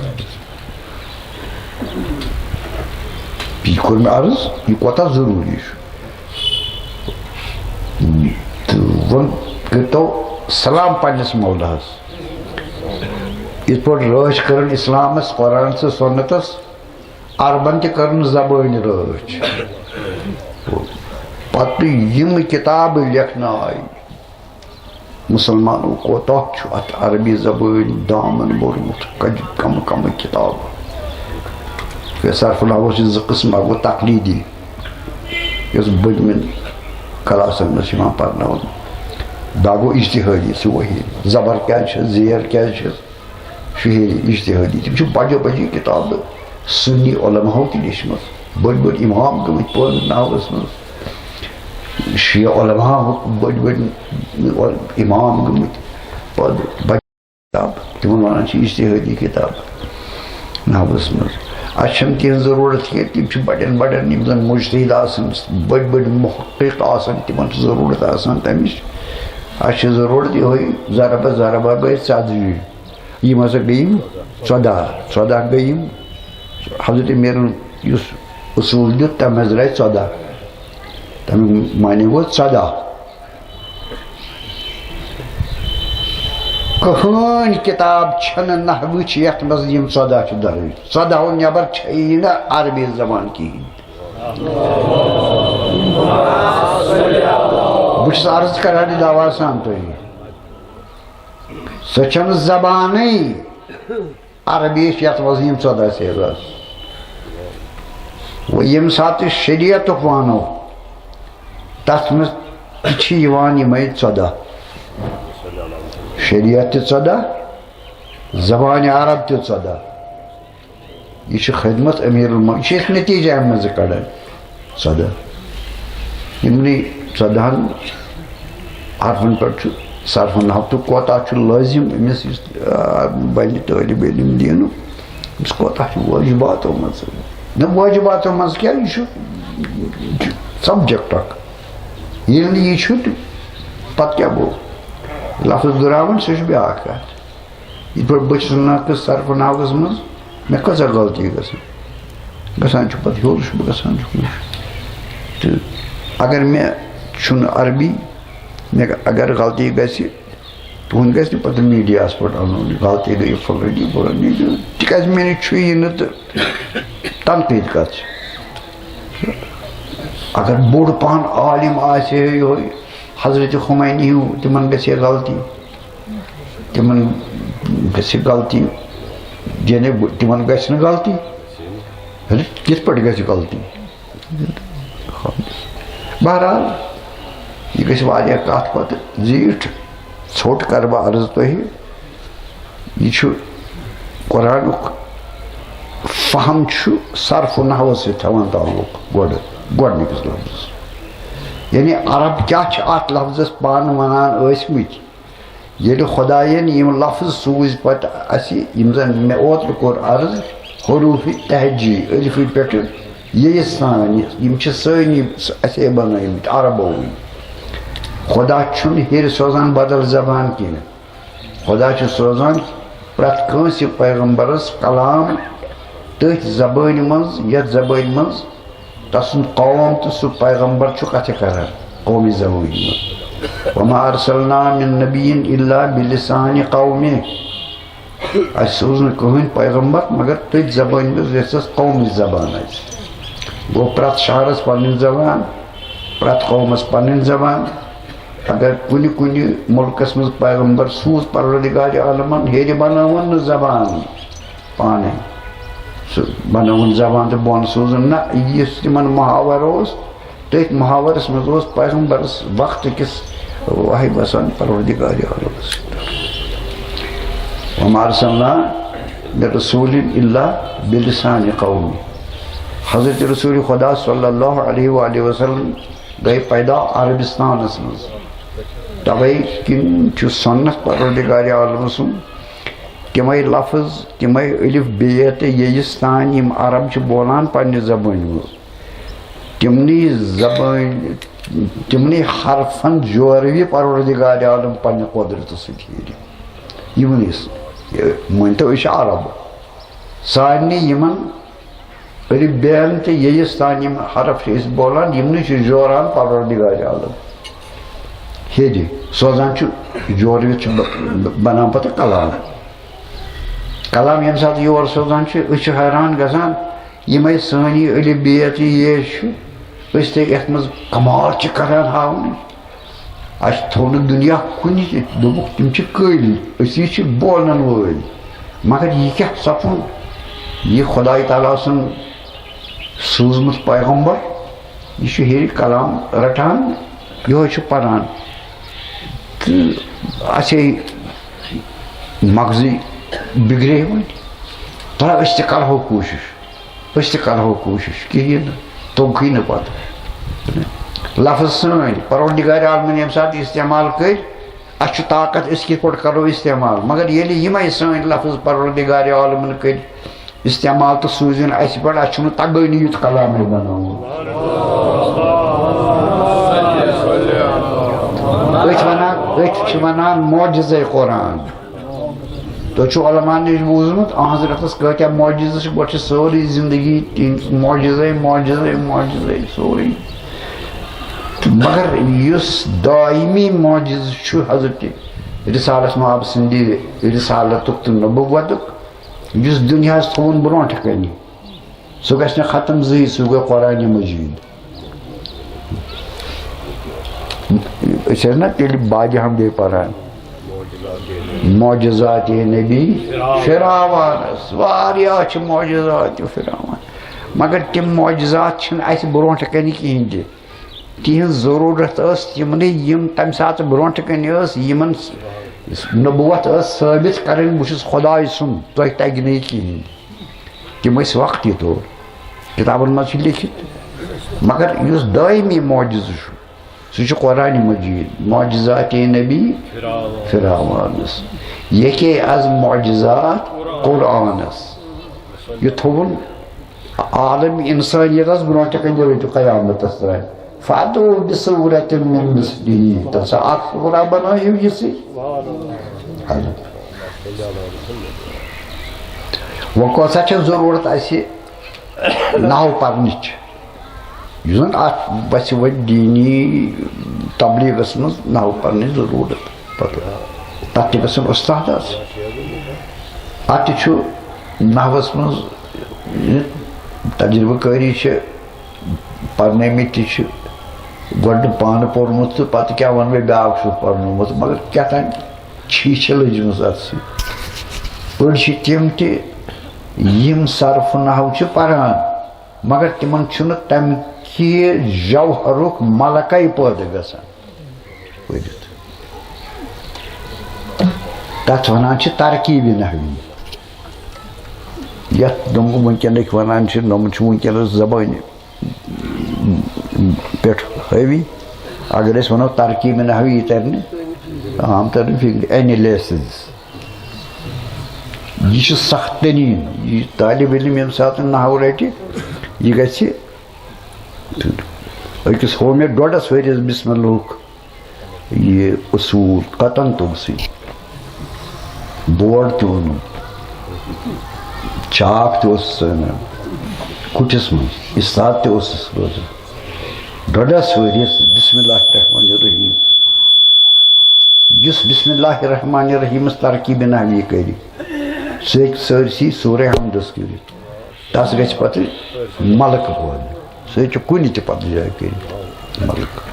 یہِ کوٚر مےٚ عرض، یہِ کوٗتاہ ضروٗری چھُ۔ تہٕ وۄنۍ کٔرۍتو سلام پننِس مولاہس۔ یِتھ پٲٹھۍ رٲچھ کٔرٕن اسلامس، قرآنس تہٕ سنتس، عربن تہِ کٔرٕن زبٲنۍ رٲچھ۔ پتہٕ یِم کِتابہٕ لیکھنہٕ آیہِ، مسلمانو کوتاہ چھُ اتھ عربی زبٲنۍ دامن بوٚرمُت، کج-، کمہٕ کمہٕ کِتابہٕ۔ فیصل فلاح اوس یہِ زٕ قٕسم، اکھ گوٚو تقلیٖدی، یۄس بٔڑمٮ۪ن کلاسن منٛز چھِ یِوان پرناونہٕ، بیٛاکھ گوٚو اجتہٲدی، سُہ وحی، زبر کیٛازِ چھِ، زیر کیٛازِ چھِ، شعر اجتہادی، تِم چھِ بجو بجے کتابہٕ سنی علماہو تہِ لیچھمٕژ۔ بٔڑۍ بٔڑۍ امام گٔمٕتۍ پٲدٕ ناوس منٛز۔ شیعہ علماہو بٔڑۍ بٔڑۍ امام گٔمٕتۍ پٲدٕ۔ بجہِ کتاب، تِمن ونان چھِ اجتہادی کتاب ناوس منٛز۔ اسہِ چھنہٕ تِہنٛز ضرورت کینٛہہ، تِم چھِ بڑٮ۪ن بڑٮ۪ن، یِم زن مجتہد آسن، بٔڑۍ بٔڑۍ محقق آسن، تِمن چھِ ضرورت آسان تمِچ۔ اسہِ چھِ ضرورت یِہوٚے ضربہ ضربہ گٔے ژتجی۔ یِم ہسا گٔے یِم ژۄداہ، ژۄداہ گٔے یِم۔ حضرت میرن یُس اصوٗل دیُت، تَمہِ منٛز درٛاے ژۄداہ۔ تَمیُک معنی گوٚو ژۄداہ۔ کٕہٕنۍ کِتاب چھَنہٕ نحوٕچ یَتھ منٛز یِم ژۄداہ چھِ درٕج۔ ژۄداہو نٮ۪بر چھَیی نہٕ عربی زبان کِہیٖنۍ۔ بہٕ چھُس عرض کران یہِ دعویٰ سان تۄہہِ، سۄ چھَنہٕ زبانٕے عربی یَتھ منٛز یِم ژۄداہ صیغہٕ آسہٕ۔ وۄنۍ ییٚمہِ ساتہٕ أسۍ شریعتُک وَنو، تَتھ منٛز تہِ چھِ یِوان یِمَے ژۄداہ۔ شریعت تہِ ژۄداہ، زبانِ عرب تہِ ژۄداہ۔ یہِ چھِ خدمت امیر المومنین، یہِ چھِ أسۍ نتیجہ اَمہِ منٛزٕ کڑان۔ ژۄداہ۔ یِمنٕے ژۄدہَن حرفن پٮ۪ٹھ چھُ صرف نحو تہٕ کوتاہ چھُ لٲزم أمِس، یُس، آ، بنہِ طٲلب علم دینُک، أمِس کوتاہ چھُ واجباتو منٛز۔ نہ، واجباتو منٛز کیٛاہ، یہِ چھُ، یہِ چھُ subject اکھ۔ ییٚلہِ نہٕ یہِ چھُ، تہٕ پتہٕ کیٛاہ گوٚو؟ لفظ دُراوُن، سُہ چھُ بیٛاکھ کتھ۔ یِتھ پٲٹھۍ بہٕ چھُس وَنان کہِ صرف نحوَس منٛز مےٚ کۭژاہ غلطی گژھان، گژھان چھُ پَتہٕ ہیوٚر چھُس بہٕ گژھان چھُس۔ تہٕ اگر مےٚ چھُنہٕ عربی، مےٚ اگر غلطی گژھِ، تُہُنٛد گژھِ نہٕ پَتہٕ میٖڈیاہَس پٮ۪ٹھ اَنُن، یہِ غلطی گٔے فلٲنی فلٲنی، تِکیٛازِ مےٚ نِش چھُ یہِ نہٕ تہٕ تَنقیٖد کَتھ چھِ۔ اگر بوٚڑ پَہَن عالم آسہِ ہے یِہوٚے حضرت خمینی ہیوٗ، تِمَن گژھِ ہے غلطی۔ تِمن گژھِ غلطی، یعنی تِمن گژھِ نہٕ غلطی۔ ہے، کِتھ پٲٹھۍ گژھِ غلطی؟ بہرحال، یہِ گژھِ واریاہ کتھ پتہٕ زیٖٹھ۔ ژھوٚٹ کرٕ بہٕ عرض تۄہہِ، یہِ چھُ قرآنُک فہم چھُ صرف و نحوس سۭتۍ تھاوان تعلق گۄڈٕ، گۄڈٕنِکِس لفظس۔ یعنی عرب کیٛاہ چھِ اتھ لفظس پانہٕ ونان ٲسمٕتۍ؟ ییٚلہِ خۄدایَن یِم لفظ سوٗزۍ پتہٕ اَسہِ، یِم زَن مےٚ اوترٕ کوٚر عرض، حروٗفِ تہجی، الفہٕ پٮ۪ٹھٕ ییٚیِس تام، یِم چھِ سٲنی، اَسے بنٲومٕتۍ، عربوٕے۔ خۄدا چھُنہٕ ہیٚرِ سوزان بدل زبان کینٛہہ۔ خۄدا چھُ سوزان پرٛٮ۪تھ کٲنٛسہِ پیغمبرس کلام تٔتھۍ زبٲنۍ منٛز، یَتھ زبٲنۍ منٛز تسُنٛد قوم تہٕ سُہ پیغمبر چھُ کتھِ کران قومی زبٲنۍ منٛز۔ وما ارسلنا من نبی الا بلسان قومہ۔ اَسہِ سوٗز نہٕ کٕہٕنۍ پیغمبر مگر تٔتھۍ زبٲنۍ منٛز یۄس اَسہِ قومی زبان آسہِ۔ گوٚو پرٛٮ۪تھ شہرس پنٕنۍ زبان، پرٛٮ۪تھ قومس پنٕنۍ زبان۔ اگر کُنہِ کُنہِ مُلکس منٛز پیغمبر سوٗز پروردگار عالمن، ہیٚرِ بنٲوٕن نہٕ زبان پانے۔ سُہ بنٲوٕن زبان تہٕ بۄن سوٗزُن۔ نہ، یُس تِمن محاور اوس، تٔتھۍ محاورس منٛز اوس پیغمبرس وقت کِس وحی وسان پروردگار عالمس۔ وما ارسلنا من رسول الا بلسان قومہ۔ حضرت رسول خدا صلی اللہ علیہ وآلہ وسلم گٔے پیدا عربستانس منٛز۔ توے کِنۍ چھُ سنت پروردگار عالم سُنٛد تِمے لفظ، تِمے الف بے تہٕ ییٚیِس تام یِم عرب چھِ بولان پننہِ زبٲنۍ منٛز، تِمنٕے زبٲنۍ، تِمنٕے حرفن جوروِ پروردگار عالم پننہِ قۄدرتہٕ سۭتۍ ہیٚرِ۔ یِمنٕے س-، یہِ مٲنۍ تو، أسۍ چھِ عرب، سارنٕے یِمن الف بین تہٕ ییٚیِس تام یِم حرف چھِ أسۍ بولان، یِمنٕے چھِ جوران پروردگار عالم ہیٚرِ۔ سوزان چھُ، جوروِتھ چھُ ب-، ب-، بنان پتہٕ کلام۔ کلام ییٚمہِ ساتہٕ یور سوزان چھِ، أسۍ چھِ حٲران گژھان، یِمے سٲنی الف بے تہٕ یے چھِ، أسۍ تہِ یَتھ منٛز کمال چھِ کران ہاونٕچ۔ اَسہِ تھوٚو نہٕ دُنیا کُنہِ تہِ، دوٚپُکھ، تِم چھِ قٲبِل، أسی چھِ بولن وٲلۍ۔ مگر یہِ کیٛاہ سپُد؟ یہِ خۄداے تعالیٰ سُنٛد سوٗزمُت پیغمبر، یہِ چھُ ہیٚرِ کلام رٹان، یِہوٚے چھُ پران۔ تہٕ اَسے مغزٕے بِگڑے وۄنۍ۔ ترٛا أسۍ تہِ کرہو کوٗشِش۔ أسۍ تہِ کرہو کوٗشِش، کِہیٖنۍ نہٕ، توٚگکھٕے نہٕ پتہٕ۔ لفظ سٲنۍ، پروردگار عالمن ییٚمہِ ساتہٕ استعمال کٔرۍ، اَسہِ چھُ طاقت، أسۍ کِتھ پٲٹھۍ کرو استعمال؟ مگر ییٚلہِ یِمے سٲنۍ لفظ پروردگار عالمن کٔرۍ استعمال تہٕ سوٗزِن اَسہِ پٮ۪ٹھ، اَسہِ چھُنہٕ تگٲنی یُتھ کلامٕے بناوُن۔ أتھۍ وَنان، أتھۍ چھِ وَنان معجزے قرآن۔ تۄہہِ چھُو علماء نِش بوٗزمُت، آ حضرتس کۭتیاہ معجزٕ چھِ، گۄڈٕ چھِ سٲرٕے زندگی تِہنٛز معجزے، معجزے، معجزے، سورُے۔ تہٕ مگر یُس دائمی معجزٕ چھُ حضرت رسالت مآب سٕنٛدِ رسالتُک تہٕ نبوتُک، یُس دُنیاہس تھوٚوُن برونٛٹھ کنہِ، سُہ گژھِ نہٕ ختم زٕہٕے، سُہ گوٚو قرآن مجید۔ أسۍ ٲسۍ نہ تیٚلہِ بادِ حمدے پران؟ معجزات نبی فراوانس، واریاہ چھِ معجزات فراوان، مگر تِم معجزات چھِنہٕ اَسہِ برونٛٹھ کَنہِ کِہیٖنۍ تہِ۔ تِہنٛز ضروٗرت ٲس تِمنٕے، یِم تَمہِ ساتہٕ برونٛٹھ کَنہِ ٲس، یِمن نبوت ٲس ثٲبت کرٕنۍ، بہٕ چھُس خۄداے سُنٛد، تۄہہِ تَگہِ نہٕ یہِ کِہیٖنۍ۔ تِم ٲسۍ وقتی طور کِتابن منٛز چھِ لیکھِتھ، مگر یُس دٲیمی معجزٕ چھُ، سُہ چھُ قرآن مجید، معجزات نبی فراوانس، یکے از معجزات قرآنس۔ یہِ تھوٚوُن عالم انسانیتس برونٛٹھ کَنہِ وٲتِو قیامتس تام۔ فاتو بصورت من مثله، تہٕ سۄ اکھ سورہ بنٲیِو یِژھٕے۔ وۄنۍ کۄسا چھےٚ ضروٗرت اَسہِ نحو پرنٕچ؟ یُس زن اتھ وسہِ وۄنۍ دینی تبلیغس منٛز نحو پرنٕچ ضروٗرت، پتہٕ تتھ تہِ گژھن استاد آسٕنۍ۔ اتھ تہِ چھُ نحوس منٛز یہِ تجربہٕ کٲری چھِ، پرنٲومٕتۍ تہِ چھِ، گۄڈٕ نہٕ پانہٕ پوٚرمُت تہٕ پتہٕ کیٛاہ ونہٕ بہٕ، بیٛاکھ چھُ پرنومُت، مگر کیٛاہ تام چھِ، چھِ لٔجمٕژ اتھ سۭتۍ۔ أڑۍ چھِ تِم تہِ، یِم صرف نحو چھِ پران، مگر تِمن چھُنہٕ تَمہِ کہِ جوہرُک ملکَے پٲدٕ گژھان۔ پٔرِتھ۔ تَتھ وَنان چھِ ترکیبِ نحوی۔ یَتھ نوٚم وٕنکیٚنٕکۍ وَنان چھِ، نوٚم چھُ وٕنکیٚنَس زبٲنہِ پٮ۪ٹھ حٲوی۔ اگر أسۍ وَنو ترکیبِ نحوی، یہِ تَرِ نہٕ عام طور فِکرِ، analysis۔ یہِ چھُ سخ تریٖن۔ یہِ طالب علم ییٚمہِ ساتہٕ نحو رَٹہِ، یہِ گژھِ أکِس ہوو مےٚ ڈۄڈَس ؤرِیَس بسم اللہُک یہِ اصوٗل، قطن توٚگ سُے۔ بورڈ تہِ اوٚنُم، چاک تہِ اوسُس اَنان، کُٹھِس منٛز استاد تہِ اوسُس روزان۔ ڈۄڈَس ؤرِیَس بسم اللہ الرحمن الرحیم۔ یُس بسم اللہ الرحمن الرحیمس ترکیب نحوی کرِ، سُہ ہیٚکہِ سٲرسٕے سورہ حمدس کٔرِتھ۔ تس گژھِ پتہٕ ملکہٕ پٲدٕ، سُہ ہیٚکہِ کُنہِ تہِ پتہٕ جایہِ کٔرِتھ ملکہٕ۔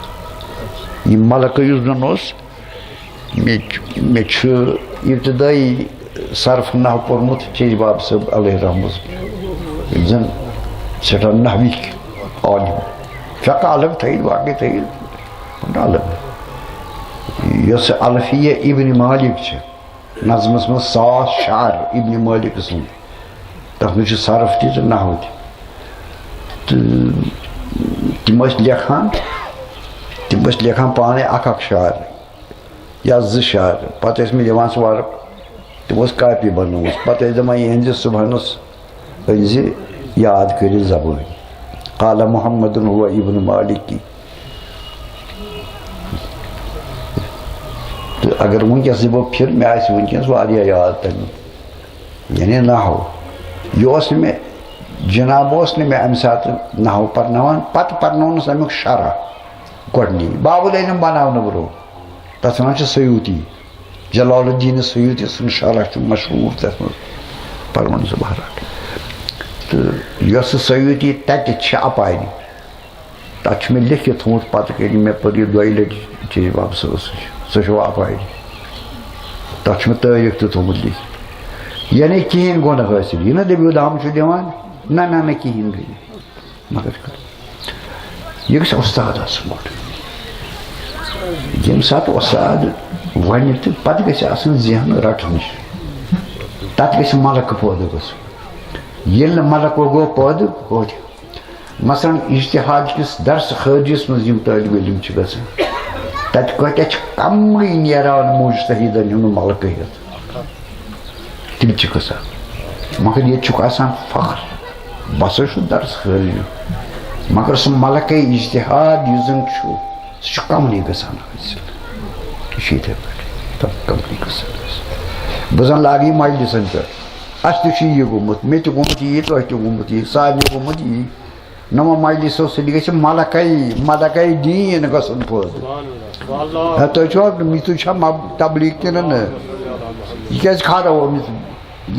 یہِ ملکہٕ یُس زن اوس، مےٚ چھُ، مےٚ چھُ ابتدٲیی صرف نحو پوٚرمُت چیٚچ باب صٲب علیہ رحمس، یُس زن سٮ۪ٹھاہ نحوٕکۍ عالم، فقہ الگ تھٲیِتھ، باقٕے تھٲیِتھ، الگ۔ یۄس الفیہ ابن مالک چھِ، نظمس منٛز ساس شعر ابن مالک سٕنٛدۍ، تتھ منٛز چھُ صرف تہِ تہٕ نحو تہِ۔ تہٕ تِم ٲسۍ لیکھان، تِم ٲسۍ لیکھان پانے اکھ اکھ شعر یا زٕ شعر، پتہٕ ٲسۍ مےٚ دِوان سُہ ورق، تِم ٲسۍ کاپی بنٲومٕژ، پتہٕ ٲسۍ دپان، "یہِ أنۍ زِ صبحنس، أنۍ زِ یاد کٔرِتھ زبٲنۍ، قال محمد هو ابن مالکی۔" تہٕ اگر وٕنکیٚس یہِ بہٕ پھِر، مےٚ آسہِ وٕنکیٚس واریاہ یاد تَمیُک، یعنی نحو۔ یہِ اوس نہٕ مےٚ، جناب اوس نہٕ مےٚ اَمہِ ساتہٕ نحو پرناوان، پتہٕ پرنوونَس اَمیُک شرح گۄڈٕنی۔ باب العلم بناونہٕ برونٛہہ، تَتھ وَنان چھِ سیوٗطی، جلال الدین سیوٗطی سُنٛد شرح چھُ مشہوٗر، تَتھ منٛز پرون سُہ بہرحال۔ تہٕ یۄس سُہ سیوٗطی تَتہِ چھِ اَپارِ، تَتھ چھُ مےٚ لیکھِتھ تھوٚمُت، پَتہٕ ییٚلہِ مےٚ پٔر یہِ دۄیہِ لَٹہِ چیٚچ باب صٲبَس نِش، سُہ چھُ اَپارِ۔ تَتھ چھُ مےٚ تٲریٖخ تہِ تھوٚمُت لیکھِتھ۔ یعنی کِہیٖنۍ گوٚو نہٕ حٲصِل۔ یہِ نہ دٔپِو دَم چھُ دِوان، نہ، نہ، نہ، کِہیٖنۍ گٔے نہٕ۔ مگر یہِ گژھِ اُستاد آسُن گۄڈٕ۔ ییٚمہِ ساتہٕ اُستاد وَنہِ تہٕ پَتہٕ گژھِ آسُن ذہن رَٹنٕچ۔ تَتھ گژھِ مَلکہٕ پٲدٕ گژھُن۔ ییٚلہِ نہٕ مَلکہٕ گوٚو پٲدٕ، گوٚو تہِ۔ مثلاً، اجتہاد کِس درس خٲرجس منٛز یِم طٲلب علم چھِ گژھان، تَتہِ کۭتیٛاہ چھِ کَمٕے نیران مجتہدن ہُنٛد مَلکہٕ ہٮ۪تھ۔ تِم چھِ گژھان۔ مگر ییٚتہِ چھُکھ آسان فخر، بہٕ ہسا چھُس درس خٲرجی۔ مگر سُہ مَلکَے اجتہاد یُس زَن چھُ، سُہ چھُ کَمنٕے گژھان حٲصِل۔ یہِ چھُ یِتھَے پٲٹھۍ، تَتھ کَمنٕے گژھان حٲصِل۔ بہٕ زَن لاگہٕ یہِ مجلسَن پٮ۪ٹھ۔ اَسہِ تہِ چھُ یہِ گوٚمُت، مےٚ تہِ گوٚمُت یی، تۄہہِ تہِ گوٚمُت یی، سارنٕے گوٚمُت یی۔ نما مجلسو سۭتۍ گژھِ ملکے، ملکے دیٖن گژھُن پٲدٕ۔ ہے، تُہۍ چھِوا، تُہۍ چھا مب-، تبلیغ کِنہٕ نہٕ؟ یہِ کیٛازِ کھارو أمِس؟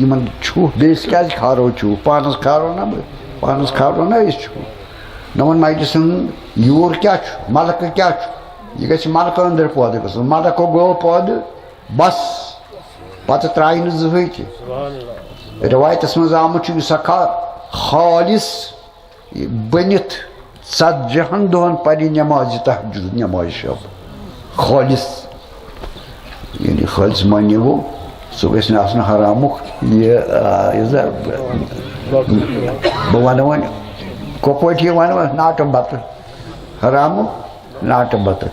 یِمن چھُ، بیٚیِس کیٛازِ کھارو چھُ؟ پانس کھارو نہ بہٕ، پانس کھارو نہ أسۍ چھُ۔ نما مجلسن یور کیٛاہ چھُ؟ ملکہٕ کیٛاہ چھُ؟ یہِ گژھِ ملکہٕ أنٛدرٕ پٲدٕ گژھُن۔ ملکہٕ گوٚو پٲدٕ، بس، پتہٕ ترٛایہِ نہٕ زٕہٕے تہِ۔ رِوایتس منٛز آمُت چھُ، یُس ہا خا-، خالص بٔنِتھ ژتجی ہن دۄہن پرِ نمازِ تہجد، نمازِ شب۔ خالص، یعنی خالص معنی گوٚو، سُہ گژھِ نہٕ آسُن حرامُک۔ یہِ، آ، یہِ زن بہٕ ونہٕ وۄنۍ، کۄپٲٹھۍ یہِ ونہٕ وۄنۍ، ناٹہٕ بتہٕ۔ حرامُک ناٹہٕ بتہٕ۔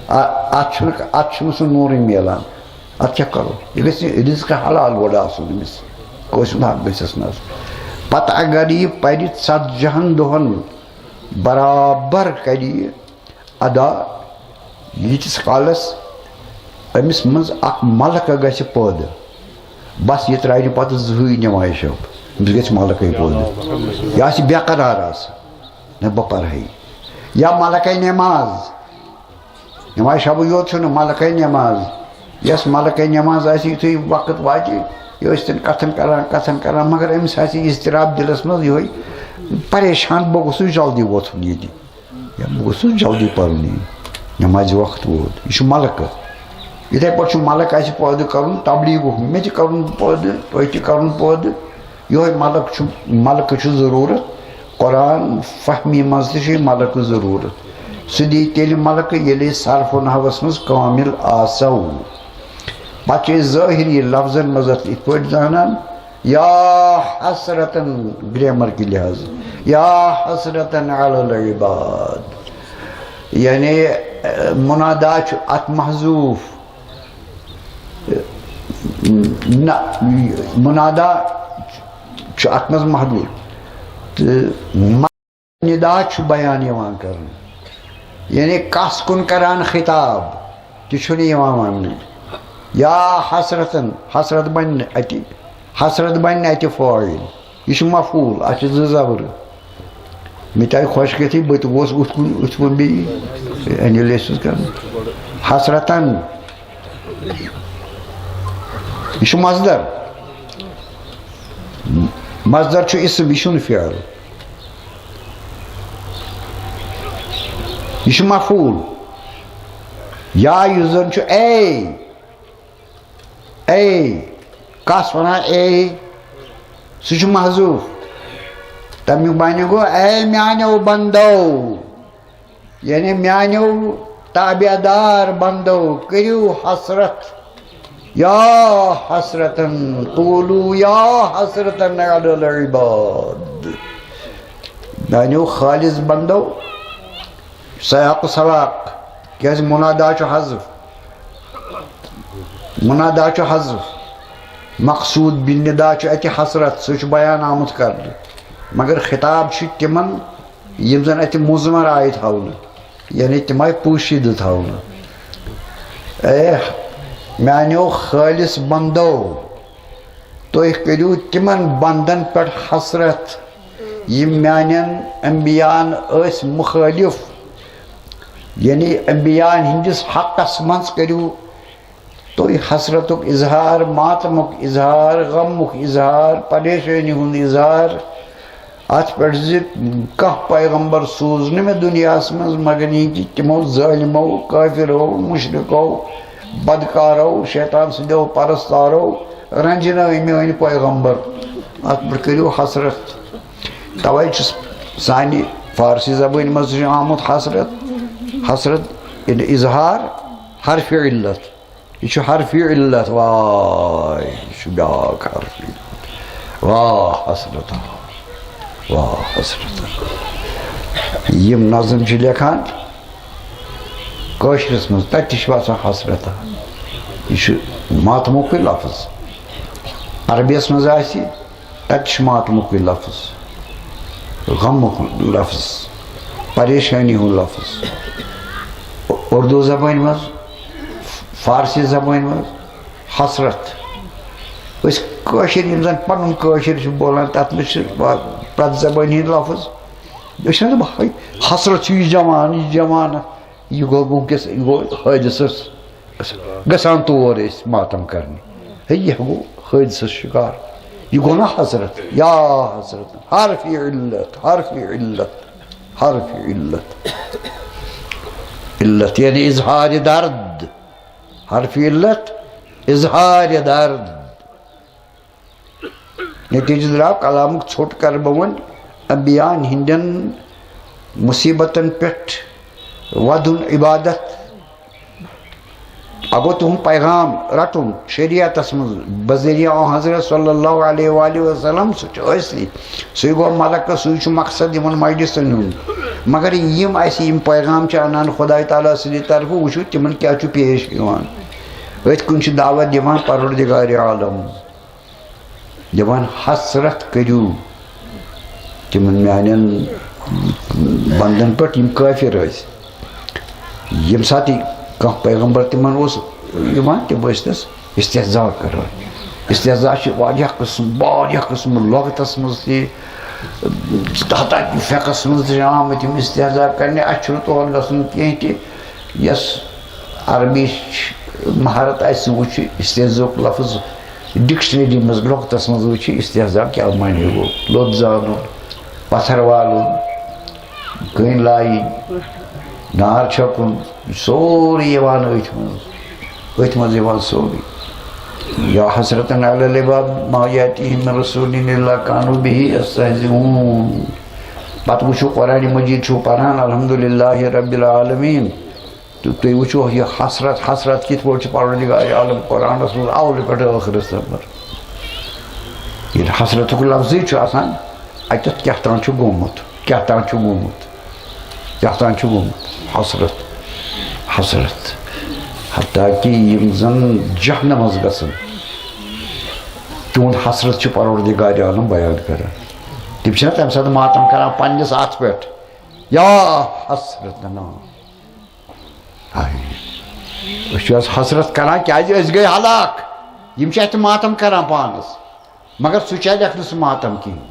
آ، اتھ چھُنہٕ، اتھ چھُنہٕ سُہ نوٗرٕے میلان۔ اتھ کیٛاہ کرو؟ یہِ گژھِ رزق حلال گۄڈٕ آسُن أمِس۔ کٲنٛسہِ ہُنٛد حق گژھٮ۪س نہٕ آسُن۔ پتہٕ اگر یہِ پرِ ژتجی ہن دۄہن برابر کرِ یہِ ادا، ییٖتِس کالس أمِس منٛز اکھ ملکہٕ گژھِ پٲدٕ۔ بس، یہِ ترٛایہِ نہٕ پتہٕ زٕہٕے نمازِ شب۔ أمِس گژھِ ملکے پٲدٕ۔ یہِ آسہِ بے قرار آسان۔ نہ، بہٕ پرہے۔ یا ملکے نماز۔ نماز شبٕے یوت چھُنہٕ، ملکے نماز۔ یۄس ملکے نماز آسہِ، یُتھُے وقت واتہِ، یہِ ٲسۍ تن کتھن کران، کتھن کران، مگر أمِس آسہِ اضطراب دِلس منٛز یِہوٚے پریشان، بہٕ گوٚژھُس جلدی ووتھُن ییٚتہِ۔ یا بہٕ گوٚژھُس جلدی پرُن یہِ۔ نمازِ وقت ووت۔ یہِ چھُ ملکہٕ۔ یِتھے پٲٹھۍ چھُ ملک اَسہِ پٲدٕ کرُن تبلیغُک۔ مےٚ تہِ کرُن پٲدٕ، تۄہہِ تہِ کرُن پٲدٕ۔ یِہوٚے ملک چھُ، ملکہٕ چھُ ضروٗرت۔ قرآن فہمی منٛز تہِ چھُ یہِ ملکہٕ ضروٗرت۔ سُہ دی تیٚلہِ ملکہٕ، ییٚلہِ أسۍ صرف و نحوس منٛز کامل آسو۔ پتہٕ چھِ أسۍ ظٲہری لفظن منٛز اتھ یِتھ پٲٹھۍ زانان، یا حسرتن، گرامر کہِ لحاظ، یا حسرتن علی العباد۔ یعنی، اہ، منادا چھُ اتھ محذوف۔ نہ، منادا چھُ اتھ منٛز محدود۔ تہٕ ندا چھُ بیان یِوان کرنہٕ، یعنی کس کُن کران خطاب، تہِ چھُنہٕ یِوان وننہٕ۔ یا حسرتن، حسرت بنہِ نہٕ اَتہِ، حسرت بنہِ نہٕ اَتہِ فٲعل، یہِ چھُ مفعول، اَتھ چھِ زٕ زبرٕ۔ مےٚ تہِ آیہِ خۄش گٔژھِتھ، بہٕ تہِ گوس اُتھ کُن، اُتھ کُن بیٚیہِ، اَنہِ لیسِز کرنہٕ۔ حسرتن، یہِ چھُ مصدر۔ مصدر چھُ اسم، یہِ چھُنہٕ فعل۔ یہِ چھُ مفعول۔ یا یُس زن چھُ اے، اے، کس ونان اے؟ سُہ چھُ محذوف۔ تمیُک معنی گوٚو، اے میانیو بندو۔ یعنی میانیو تابعدار بندو، کٔرِو حسرت۔ یا حسرتن، قولوا یا حسرتن علی العباد۔ میانیو خالص بندو، سیاق و سباق، کیازِ منادا چھُ حذف، منادا چھُ حذف، مقصود بالندا چھُ اتہِ حسرت، سُہ چھُ بیان آمُت کرنہٕ، مگر خطاب چھُ تِمن یِم زن اتہِ مضمر آیہِ تھاونہٕ، یعنی تِم آیہِ پوشیدٕ تھاونہٕ۔ اے میانیو خالص بندو، تُہۍ کٔرِو تِمن بندن پٮ۪ٹھ حسرت، یِم میانٮ۪ن انبیاہن ٲسۍ مخٲلف، یعنی انبیاہن ہٕنٛدِس حقس منٛز کٔرِو تُہۍ حسرتُک اظہار، ماتمُک اظہار، غمُک اظہار، پریشٲنی ہُنٛد اظہار اتھ پٮ۪ٹھ زِ کانٛہہ پیغمبر سوٗز نہٕ مےٚ دُنیاہس منٛز مگر یہِ کہِ تِمو ظٲلمو، کٲفرو، مُشرِکو، بدکارو، شیطان سٕنٛدیو پرستارو رنجنٲوۍ میٲنۍ پیغمبر۔ اتھ پٮ۪ٹھ کٔرِو حسرت۔ توے چھُ سانہِ فارسی زبٲنۍ منٛز چھُ آمُت حسرت، حسرت یعنی اظہار حرف علت۔ یہِ چھُ حرف علت، واے، یہِ چھُ بیٛاکھ حرف علت۔ واہ حسرت، واہ حسرت۔ یِم نظم چھِ لیکھان کٲشرِس منٛز، تَتہِ تہِ چھِ باسان حسرت۔ یہِ چھُ ماتمُکُے لفظ۔ عربیَس منٛز آسہِ، تَتہِ چھُ ماتمُکُے لفظ، غمُک لفظ، پریشٲنی ہُنٛد لفظ۔ اُردو زبٲنۍ منٛز، فارسی زبٲنۍ منٛز حسرت۔ أسۍ کٲشِر یِم زَن پَنُن کٲشِر چھِ بولان، تَتھ منٛز چھِ پرٛٮ۪تھ زبٲنۍ ہِنٛدۍ لفظ۔ أسۍ چھِنہ دَپان، "ہے، حسرت چھُ یہِ جوان، یہِ جوان۔" یہِ گوٚو وٕنکیٚس، یہِ گوٚو حٲدثس گژھان تور أسۍ ماتم کرنہِ۔ ہے، یہِ گوٚو حٲدثس شکار۔ یہِ گوٚو نہ حسرت؟ یا حسرت، حرف علت، حرف علت، حرف علت۔ علت یعنی اظہار درد۔ حرف علت اظہار درد۔ نتیجہ درٛاو کلامُک ژھوٚٹ کرٕ بہٕ وۄنۍ انبیاءن ہٕنٛدٮ۪ن مصیبتن پٮ۪ٹھ ودُن عبادت۔ اگو تُہُنٛد پیغام رٹُن شریعتس منٛز بذریعہ آن حضرت صلی اللہ علیہ وآلہ وسلم، سُہ چھُ ٲسۍ۔ سُے گوٚو ملکہ، سُے چھُ مقصد یِمن مجلسن ہُنٛد۔ مگر یِم اَسہِ یِم پیغام چھِ اَنان خداے تعالیٰ سٕنٛدِ طرفہٕ، وٕچھِو تِمن کیٛاہ چھُ پیش یِوان۔ أتھۍ کُن چھِ دعوت دِوان پروردگار عالم، دِوان حسرت کٔرِو تِمن میانٮ۪ن بندن پٮ۪ٹھ یِم کٲفِر ٲسۍ۔ ییٚمہِ ساتہٕ یہِ کانٛہہ پیغمبر تِمن اوس یِوان، تِم ٲسۍ تس استحزا کران۔ استحزا چھِ واریاہ قٕسم، واریاہ قٕسم لغتس منٛز تہِ، حتیٰ کہِ فقہس منٛز تہِ چھِ آمٕتۍ یِم استحزا کرنہِ۔ اَسہِ چھُنہٕ تور گژھُن کینٛہہ تہِ۔ یۄس عربی مہارت آسہِ، سُہ وٕچھِ استحزاہُک لفظ ڈکشنری منٛز، لغتس منٛز وٕچھِ استحزا کیٛاہ معنی گوٚو۔ لوٚت زانُن، پتھر والُن، کٔنۍ لایِنۍ، نار چھکُن، سورُے یِوان أتھۍ منٛز، أتھۍ منٛز یِوان سورُے۔ یا حسرتاً علی العباد ما یأتیہم من رسول الا کانوا بہ یستہزئون۔ پتہٕ وٕچھِو قرآن مجید چھُو پران، الحمدللہ رب العالمین۔ تہٕ تُہۍ وٕچھِو یہِ حسرت، حسرت کِتھ پٲٹھۍ چھِ پروردگار عالم قرآنس منٛز اولہٕ پٮ۪ٹھٕ ٲخرس تام۔ ییٚلہِ حسرتُک لفظٕے چھُ آسان، اَتٮ۪تھ کیٛاہ تام چھُ گوٚمُت، کیٛاہ تام چھُ گوٚمُت، کیٛاہ تام چھُ گوٚمُت۔ حسرت، حسرت۔ حتیٰ کہِ یِم زن جہنمس گژھن، تِہُنٛد حسرت چھُ پروردگار عالم بیان کران۔ تِم چھِنہ تَمہِ ساتہٕ ماتم کران پننِس اَتھ پٮ۪ٹھ، یا حسرتنا۔ ہاے۔ أسۍ چھِ آز حسرت کران، کیازِ أسۍ گٔے ہلاک۔ یِم چھِ اَتہِ ماتم کران پانس، مگر سُہ چلہِ نہٕ سُہ ماتم کِہیٖنۍ۔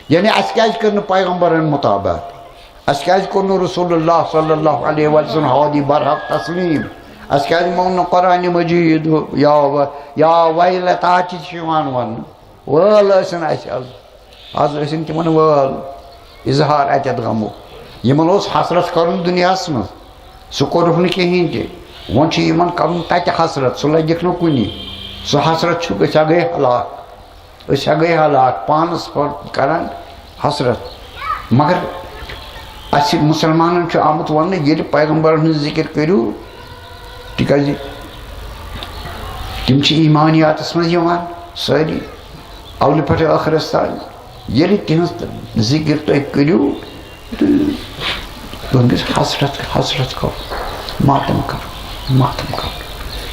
یعنی اَسہِ کیازِ کٔر نہٕ پیغمبرن مطابعت؟ اَسہِ کیازِ کوٚر نہٕ رسول اللہ صلی اللہ علیہ وسلم ہادی برحق تسلیم؟ اَسہِ کیازِ مون نہٕ قرآن مجید؟ یا و-، یا ویلتا تہِ چھِ یِوان وننہٕ۔ وٲل ٲسِن اَسہِ آز۔ آز ٲسِن تِمن وٲل، اظہار اَتٮ۪تھ غمُک۔ یِمن اوس حسرت کرُن دُنیاہس منٛز، سُہ کوٚرُکھ نہٕ کِہیٖنۍ تہِ۔ وۄنۍ چھُ یِمن کرُن تَتہِ حسرت، سُہ لگٮ۪کھ نہٕ کُنی۔ سُہ حسرت چھُ، أسۍ ہا گٔے ہلاک، أسۍ ہا گٔے ہلاک، پانس پٮ۪ٹھ کران حسرت۔ مگر اَسہِ مُسلمانن چھُ آمُت وننہٕ، ییٚلہِ پیغمبرن ہٕنٛز ذِکِر کٔرِو، تِکیازِ تِم چھِ ایمانیاتس منٛز یِوان سٲری، اولہٕ پٮ۪ٹھٕ ٲخرس تام۔ ییٚلہِ تِہنٛز ذِکِر تُہۍ کٔرِو، تہٕ تُہنٛدِس حسرت، حسرت کرو، ماتم کرو، ماتم کرو۔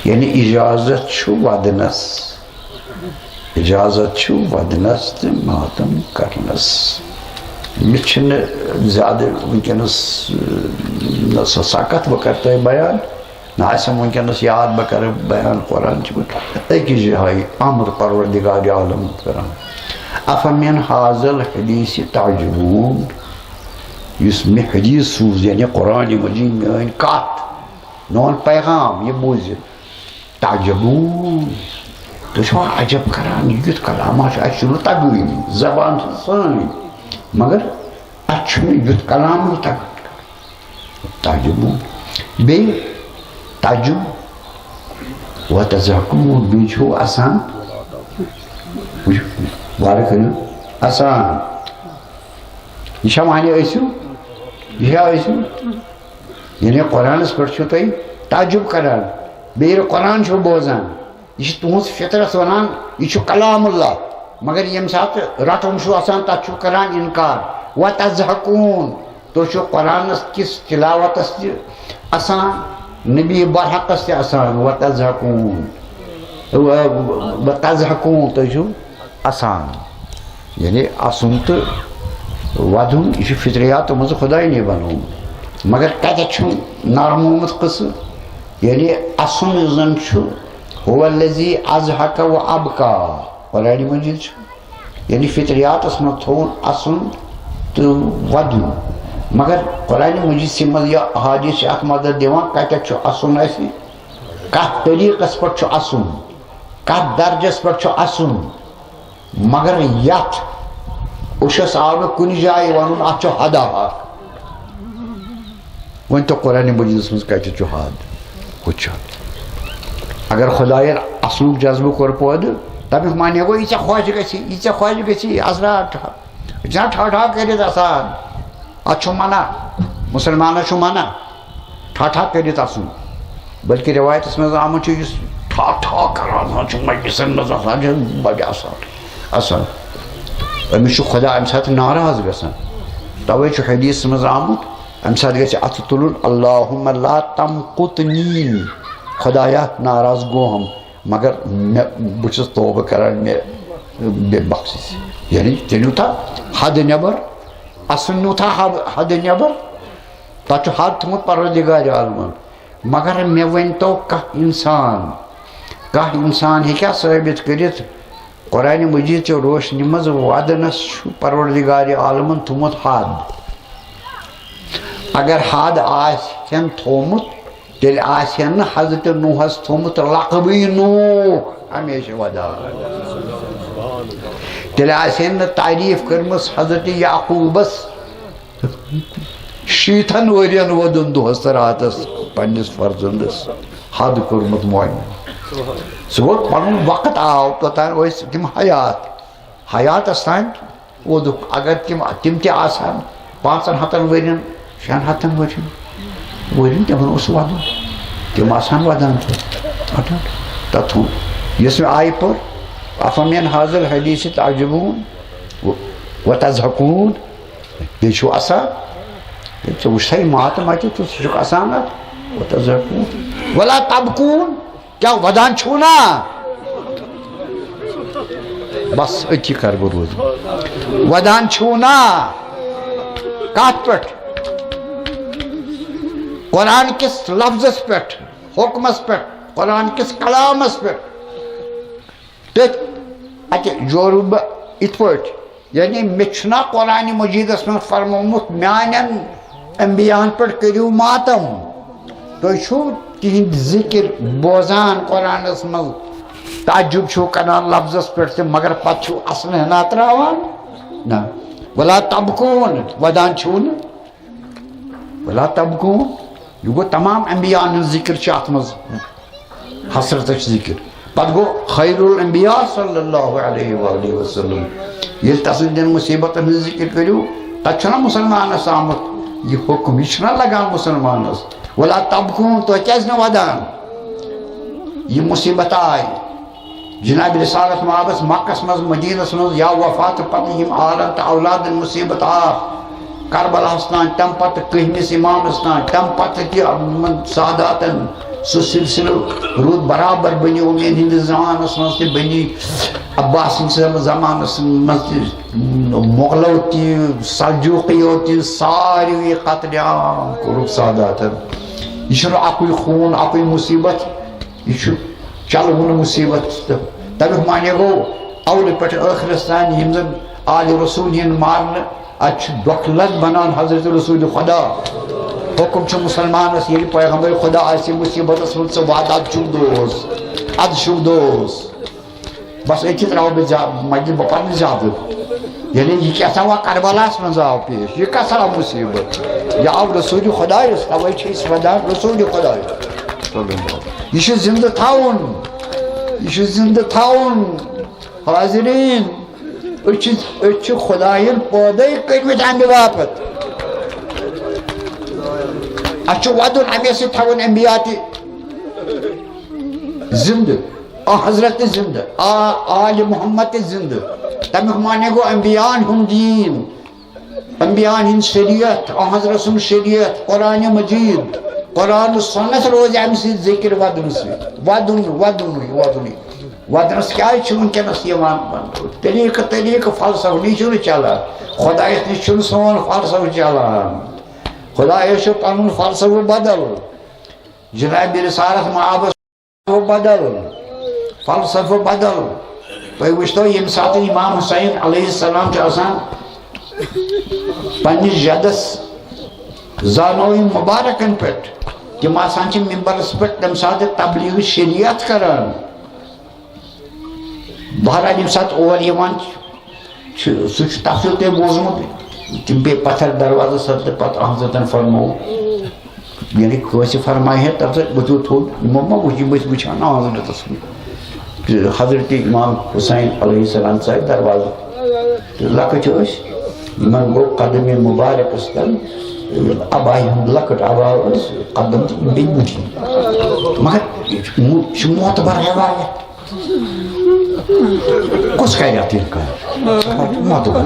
یعنی اجازت چھُ ودنس۔ اجازت چھُ ودنس تہٕ ماتم کرنس۔ مےٚ چھِنہٕ زیادٕ وٕنکیٚنس، نہ سۄ سۄ کتھ بہٕ کرٕ تۄہہِ بیان، نہ آسٮ۪م وٕنکیٚنس یاد بہٕ کرٕ بیان۔ قرآن چھُ أکِس جایہِ امر پروردگار عالم کران، افمن ھذا الحدیث تعجبون۔ یُس مےٚ حدیث سوٗز، یعنی قرآن مجید، میٲنۍ کتھ، میون پیغام، یہِ بوٗزِتھ، تعجبون، تُہۍ چھِوا عجب کران، یہِ کیُتھ کلام چھُ؟ اَسہِ چھُنہٕ تَگٲنی، زبان چھِ سٲنۍ، مگر اَسہِ چھُنہٕ یُتھ کلامٕے تَگان۔ تعجبون۔ بیٚیہِ تعجب، وتضحکون، بیٚیہِ چھُو اَسان۔ وارٕ کٔرِو، اَسان۔ یہِ چھا وَنہِ ٲسِو؟ یہِ چھا ٲسِو؟ یعنی قرآنس پٮ۪ٹھ چھِو تُہۍ تعجب کران، بیٚیہِ ییٚلہِ قرآن چھِو بوزان، یہِ چھِ تُہٕنٛز فطرت وَنان، یہِ چھُ کلام اللہ، مگر ییٚمہِ ساتہٕ رَٹُن چھُ آسان، تَتھ چھُو کران اِنکار۔ وتضحکون، تُہۍ چھِو قرآنس کِس تلاوتس تہِ اَسان، نبی برحقس تہِ اَسان۔ وتضحکون، و-، وتضحکون، تُہۍ چھِو اَسان۔ یعنی اَسُن تہٕ وَدُن، یہِ چھُ فطریاتو منٛز خۄداے نے بنوومُت۔ مگر کَتٮ۪تھ چھُ نرمومُت قٕصہٕ؟ یعنی اَسُن یُس زَن چھُ، هو الذی اضحک و ابکا، قرآن مجید چھُ۔ یعنی فطریاتس منٛز تھوٚوُن اَسُن تہٕ وَدُن۔ مگر قرآن مجیدسٕے منٛز یا احادیث چھِ اَتھ مدد دِوان، کَتٮ۪تھ چھُ اَسُن اَسہِ، کَتھ طریٖقس پٮ۪ٹھ چھُ اَسُن، کَتھ درجس پٮ۪ٹھ چھُ اَسُن۔ مگر یَتھ اوشس آو نہٕ کُنہِ جایہِ وَنُن، اَتھ چھُ حدا اکھ۔ وۄنۍ تو قرآن مجیدس منٛز کتہِ چھُ حد؟ ہُہ چھُ۔ اگر خدایَن اصلُک جذبہٕ کوٚر پٲدٕ، تَمیُک معنی گوٚو، یہِ ژےٚ خۄش گژھی، یہِ ژےٚ خۄش گژھی، یہِ اثرات چھُ۔ یہِ چھُنہ ٹھا ٹھا کٔرِتھ آسان۔ اَتھ چھُ منع، مُسلمانَس چھُ منع ٹھا ٹھا کٔرِتھ اَسُن۔ بلکہِ رِوایتَس منٛز آمُت چھُ، یُس ٹھا ٹھا کران چھُ مجلسَن منٛز آسان، چھُ بَڑٕ آسان، آسان۔ أمِس چھُ خدا اَمہِ ساتہٕ ناراض گژھان۔ تَوَے چھُ حدیثَس منٛز آمُت، اَمہِ ساتہٕ گژھِ اَتھٕ تُلُن، "اللہم لا تمقتنی"، خدایا، ناراض گوٚوم، مگر مےٚ، بہٕ چھُس توبہٕ کران، مےٚ، مےٚ بخشِس۔ یعنی ژےٚ نیوٗتھا حد نٮ۪بر، اَسُن نیوٗتھا حد، حد نٮ۪بر، تَتھ چھُ حد تھوٚمُت پروردگار عالمن۔ مگر مےٚ ؤنۍ تو کانٛہہ اِنسان، کانٛہہ اِنسان ہیٚکیٛاہ ثٲبِت کٔرِتھ، قرآن مجید چہِ روشنی منٛز ودنس چھُ پروردگار عالمن تھوٚمُت حد؟ اگر حد آسہِ ہن تھوٚمُت، تیٚلہِ آسہِ ہن نہٕ حضرت نوحس تھوٚمُت لقبٕے نوح، ہمیشہِ ودان۔ تیٚلہِ آسہِ ہن نہٕ تعریف کٔرمٕژ حضرت یعقوبس شیٖتھن ؤرین وودُن دۄہس تہٕ راتس پننِس فرزندس حد کوٚرمُت معین۔ سُہ گوٚو پنُن وقت آو، توٚتام ٲسۍ تِم حیات، حیاتس تام وودُکھ۔ اگر تِم، تِم تہِ آسہٕ ہن پانٛژن ہتن ؤرین، شٮ۪ن ہتن ؤرین، ؤرین تِمن اوس ودُن، تِم آسہٕ ہن ودان تہِ۔ تتھ ہُنٛد یُس مےٚ آیہِ پٔر، "افمن هذا الحدیث تعجبون وتضحكون"، بیٚیہِ چھُو اَسان؟ ییٚلہِ ژےٚ وٕچھتھَے ماتم اَتہِ تہٕ ژٕ چھُکھ اَسان اَتھ؟ وَتَضْحَكُونَ وَلَا تَبْكُونَ، کیٛاہ وَدان چھُو نا؟ بس أتی کَرٕ بہٕ روزٕ۔ وَدان چھُو نا؟ کَتھ پٮ۪ٹھ؟ قرآن کِس لفظس پٮ۪ٹھ، حُکمس پٮ۪ٹھ، قرآن کِس کلامس پٮ۪ٹھ۔ تٔتھۍ اَتہِ جورُو بہٕ یِتھ پٲٹھۍ، یعنی مےٚ چھُنا قرآنِ مجیٖدَس منٛز فرمومُت، میٛانٮ۪ن انبیاہَن پٮ۪ٹھ کٔرِو ماتم۔ تُہۍ چھُو تِہِنٛدۍ ذِکِر بوزان قرآنَس منٛز، تعجب چھُو کران لفظَس پٮ۪ٹھ تہِ، مگر پَتہٕ چھُو اَسنہٕ ہنا ترٛاوان؟ نہ۔ وَلَا تَبْكُونَ، وَدان چھُو نہٕ؟ وَلَا تَبْكُونَ، یہِ گوٚو تمام انبیاہن ہُنٛد ذِکِر چھُ اَتھ منٛز۔ حسرتٕچ ذِکِر۔ پتہٕ گوٚو خیر الانبیاء صلی اللہ علیہ وآلہ وسلم۔ ییٚلہِ تسٕنٛدٮ۪ن مُصیٖبتن ہٕنٛز ذِکِر کٔرِو، تتہِ چھُنہ مُسلمانس آمُت یہِ حُکم، یہِ چھُنہ لگان مُسلمانس۔ وَلَا تَبْكُونَ، تُہۍ کیٛازِ نہٕ ودان؟ یہِ مُصیٖبت آے۔ جناب رسالت مآبس مکس منٛز، مدینس منٛز یا وفات پتہٕ یِم آلن تہٕ اولادن مُصیٖبت آو، کربلاہس تام، تمہِ پتہٕ کٔہمِس امامس تام، تمہِ پتہٕ تہِ یِمن ساداتن سُہ سلسلہٕ روٗد برابر بنی امیٖن ہٕنٛدِس زمانس منٛز تہِ، بنی عباس سٕنٛدِس زمانس منٛز تہِ، مغلو تہِ، سلجوقیو تہِ، ساروی قتل عام کوٚرُکھ ساداتن۔ یہِ چھُنہٕ اکُے خوٗن، اکُے مُصیٖبت، یہِ چھُ چلوُن مُصیٖبت۔ تہٕ تَمیُک معنی گوٚو، اولہٕ پٮ۪ٹھ ٲخرس تام یِم زن آلِ رسول یِن مارنہٕ، اَتہِ چھُ دۄکھٕ لد بنان حضرت رسول خدا۔ حُکم چھُ مُسلمانس، ییٚلہِ پیغمبر خدا آسہِ مُصیٖبتس منٛز، ژٕ وات، اَدٕ چھُکھ دوس، اَدٕ چھُکھ دوس۔ بس أتھی ترٛاوٕ بہٕ زیا-، مجلس بہٕ پرٕ نہٕ زیادٕ۔ یعنی یہِ کیٛاہ سا وۄنۍ کربلاہس منٛز آو پیش، یہِ کیٛاہ سا مُصیٖبت؟ یہِ آو رسول خدایس، توے چھِ أسۍ ودان رسول خدایس۔ یہِ چھُ زندٕ تھاوُن، یہِ چھُ زندٕ تھاوُن۔ حاضریٖن، أسۍ چھِ، أسۍ چھِ خدایَن پٲدَے کٔرمٕتۍ اَمہِ باپتھ۔ اَسہِ چھُ وَدُن، اَمے سۭتۍ تھاوُن اَمہِ بیا تہِ زِندٕ، آ حضرت تہِ زِندٕ، آ آلِ محمد تہِ زِندٕ۔ تَمیُک معنی گوٚو اَنبیاہَن ہُنٛد دیٖن۔ انبیاہن ہٕنٛز شریعت، آ حضرت سُنٛد شریعت، قرآن مجید، قرآن و سنت روزِ اَمہِ سۭتۍ ذِکِر وَدُن سۭتۍ۔ وَدُن، وَدُنُے، وَدُنُے۔ وَدنَس کیٛازِ چھُ وٕنکیٚنَس یِوان وَننہٕ؟ طریٖقہٕ، طریٖقہٕ فلسفہٕ نِش چھُنہٕ چلان۔ خۄدایَس نِش چھُنہٕ سون فلسفہٕ چلان۔ خۄدایَس چھُ پَنُن فلسفہٕ بدل۔ جناب رسالت مآبَس بدل، فلسفہٕ بدل۔ تُہۍ وٕچھتو، ییٚمہِ ساتہٕ امام حسین علیہ السلام چھُ آسان پننِس جدس زانوِ مبارکن پٮ۪ٹھ، تِم آسان چھِ ممبرس پٮ۪ٹھ تَمہِ ساتہٕ تبلیغ شریعت کران۔ بہرحال، ییٚمہِ ساتہٕ اور یِوان چھُ، چھُ، سُہ چھُ، تَتھ چھُو تۄہہِ بوٗزمُت، تِم پیٚیہِ پَتھر دروازَس سۭتۍ تہٕ پَتہٕ اَہَن سۭتۍ فرموو، یعنی کٲنٛسہِ فرمایہِ ہے، تَتھ سۭتۍ ؤتھِو تھوٚد، یِمو ما وٕچھ، یِم ٲسۍ وٕچھان آنٛگنَس منٛز۔ تہٕ حضرت امام حسین علیہ السلام ژاے دروازٕ۔ تہٕ لۄکٕٹۍ ٲسۍ، یِمَن گوٚو قدمِ مُبارکَس تَل، عبایہِ ہُنٛد لۄکٕٹ عبا ٲس، قدم تہٕ یِم بیٚیہِ بٕتھِ۔ مگر یہِ چھُ مُ-، یہِ چھُ معتبر روایت۔ کُس کَرِ اَتھ اِنکار؟ معتبر۔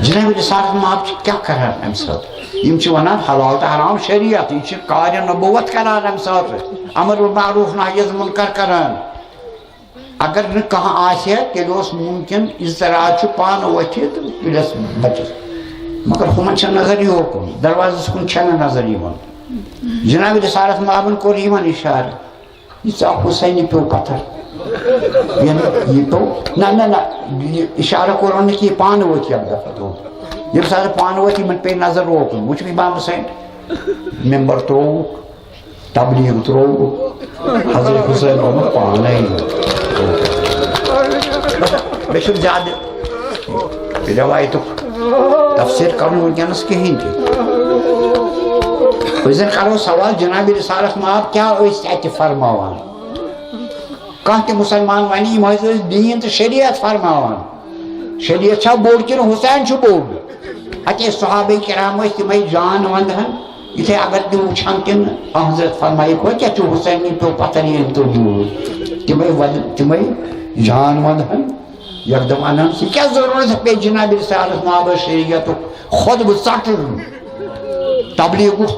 جناب رسالت مآب چھِ کیٛاہ کَران اَمہِ ساتہٕ؟ یِم چھِ وَنان حلال تہٕ حرام شریعت، یہِ چھِ کارِ نبوت کَران اَمہِ ساتہٕ، امر بالمعروف نہی عن المنکر کَران۔ اگر نہٕ کانٛہہ آسہِ ہے، تیٚلہِ اوس مُمکِن اضطرار چھُ پانہٕ وۄتھِ تہٕ تُلٮ۪س بَچَس۔ مگر ہُمَن چھَنہٕ نظر یوکُن، دروازَس کُن چھَنہٕ نظر یِوان۔ جناب رسالت مآبَن کوٚر یِمَن اِشارٕ۔ یہِ ژاو حسینہِ پیوٚو پتھر۔ یعنی یہِ پیوٚو، نہ، نہ، نہ، یہِ اِشارٕ کوٚرُن نہٕ کینٛہہ، پانہٕ وٲتۍ یَکھ دفعہ دوٚپ۔ ییٚمہِ ساتہٕ پانہٕ وٲتۍ، یِمن پیٚیہِ نظر روکُن۔ وٕچھ امام حسین، ممبر ترٛووُکھ، تبلیغ ترٛووُکھ، حضرت حسین آمُت پانے۔ مےٚ چھُنہٕ زیادٕ رٮ۪وایتُک تفسیر کرُن وٕنکیٚنس کِہیٖنۍ تہِ۔ أسۍ زن کرو سوال، جناب رسالت مآب کیٛاہ ٲسۍ اتہِ فرماوان؟ کانٛہہ تہِ مسلمان ونہِ، یِم حظ ٲسۍ دیٖن تہٕ شریعت فرماوان۔ شریعت چھا بوٚڑ کِنہٕ حسین چھُ بوٚڑ؟ اتے صحابہ کرام ٲسۍ تِمے جان وندہن، یِتھے اگر تِم وٕچھان تِم حضرت فرمایہِ، "ہو کیٛاہ چھُ حسینی پیوٚو پتھر ییٚلہِ تُہۍ یوٗر؟" تِمے ود-، تِمے جان وندہن۔ یکدم انان سُہ کیٛاہ ضروٗرت پیٚیہِ جناب رسالت مآبس شریعتُک خطبہٕ ژٹُن، تبلیغُک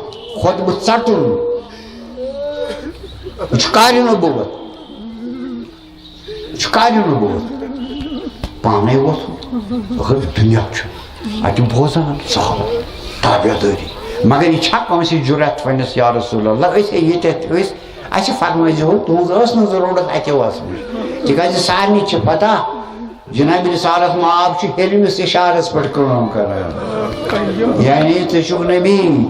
خطبہٕ ژٹُن؟ یہِ چھُ کارِ نبوت، یہِ چھُ کارِ نبوت۔ پانے ووت، مگر دُنیا چھُ اَتہِ بوزان، صحابہ، تابعدٲری۔ مگر یہِ چھا کٲنٛسہِ جُرأت وننس، یا رسول اللہ، أسۍ ہے ییٚتٮ۪تھ ٲسۍ، اَسہِ فرمٲیزِہو، تُہٕنٛز ٲس نہٕ ضروٗرت اَتہِ وَسنٕچ۔ تِکیٛازِ سارنٕے چھِ پتہ، جناب رسالت مآب چھُ ہیٚرمِس اِشارس پٮ۪ٹھ کٲم کران۔ یعنی ژٕ چھُکھ نبی،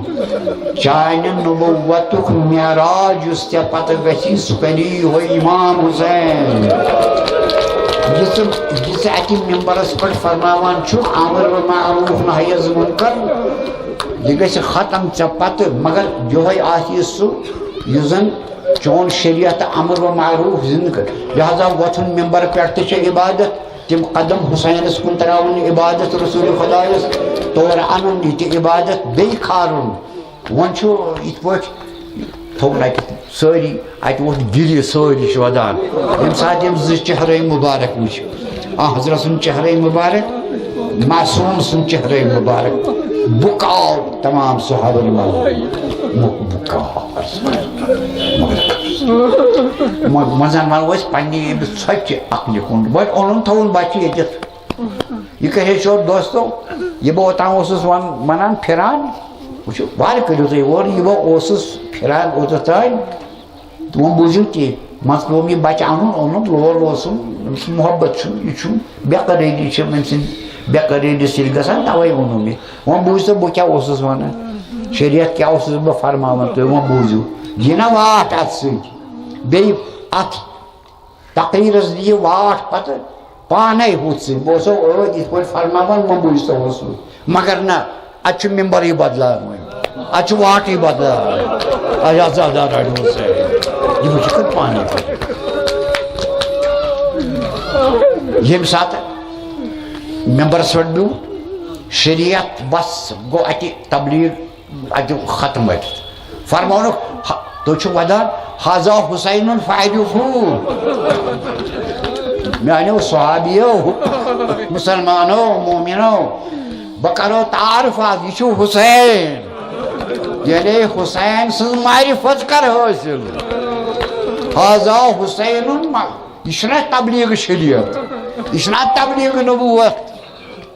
چانہِ نبوتُک معراج یُس ژےٚ پتہٕ گژھی، سُہ کری یِہوٚے امام حسین۔ یہِ ژٕ، یہِ ژٕ اَتہِ ممبرس پٮ۪ٹھ فرماوان چھُکھ، امر بالمعروف نہی عن المنکر، یہِ گژھِ ختم ژےٚ پتہٕ، مگر یِہوٚے آسہِ سُہ، یُس زن چون شریعت امر و معروف زندٕ کر۔ لہذا وۄتھُن ممبر پٮ۪ٹھ تہِ چھِ عبادت، تِم قدم حسینس کُن تراوُن عبادت، رسول خدایس تور انُن یہِ تہِ عبادت، بیٚیہِ کھارُن۔ وۄنۍ چھُ یِتھ پٲٹھۍ تھوٚوُن اَتہِ سٲری، اَتہِ ووٚتھ گِرِ سٲری چھِ وَدان۔ ییٚمہِ ساتہٕ یِم زٕ چہرے مُبارک وٕچھ، آ، حضرت سُنٛد چہرے مُبارک، معصوم سُنٛد چہرے مُبارک، بُکاو تمام صحابن منٛز۔ مُک بُکاو۔ مگر مۄ-، منٛزن وَنو أسۍ پننہِ ییٚمہِ ژھۄچہِ عقلہِ کُن۔ وۄنۍ اوٚنُن تھوٚوُن بچہِ ییٚتٮ۪تھ۔ یہِ کَرِ ہے شور دوستو، یہِ بہٕ اوٚتام اوسُس وَن-، وَنان پھِران، وٕچھِو، وارٕ کٔرِو تُہۍ اورٕ، یہِ بہٕ اوسُس پھِران اوٚتَتھ تام، تِمو بوٗزِو تہِ، منٛزٕ پیوٚم یہِ بَچہٕ اَنُن، اوٚنُم، لول اوسُم، أمِس محبت چھُم، یہِ چھُم، بے قرٲری چھِ أمۍ سٕنٛدِ بے قرٲری سۭتۍ گژھان، تَوَے اوٚنُم یہِ۔ وۄنۍ بوٗزتو بہٕ کیٛاہ اوسُس وَنان، شریعت کیٛاہ اوسُس بہٕ فرماوان، تُہۍ وۄنۍ بوٗزِو۔ یہِ نہ واٹھ اَتھ سۭتۍ، بیٚیہِ اَتھ تقریٖرَس دِیہِ واٹھ پَتہٕ پانَے ہُتھ سۭتۍ۔ بہٕ اوسو ٲدۍ یِتھ پٲٹھۍ فرماوان، وۄنۍ بوٗزتو اوسُس۔ مگر نہ، اَتہِ چھُ مِمبَرٕے بدلاوُن وۄنۍ۔ اَتہِ چھُ واٹھٕے بدلاوُن۔ اَتہِ آسہٕ زیادٕ رَٹُن سۭتۍ۔ یہِ وٕچھِو تُہۍ پانَے پَتہٕ۔ ییٚمہِ ساتہٕ مِمبَرَس پٮ۪ٹھ بیوٗٹھ، شریعت بَس گوٚو اَتہِ تبلیغ اَتہِ ختم ٲسِتھ۔ فرمونُکھ، تُہۍ چھِو وَدان، "ھذا حسین فاعرفوہ۔" میٛانیو صحابیو، مُسلمانو، مومنو، بہٕ کَرو تعارُف آز، یہِ چھُ حسین۔ یعنی حسین سٕنٛز معرفت کَر حٲصِل۔ ھذا حسین، یہِ چھُنہ تبلیغ شریعت، یہِ چھُنہ تبلیغ نبوت۔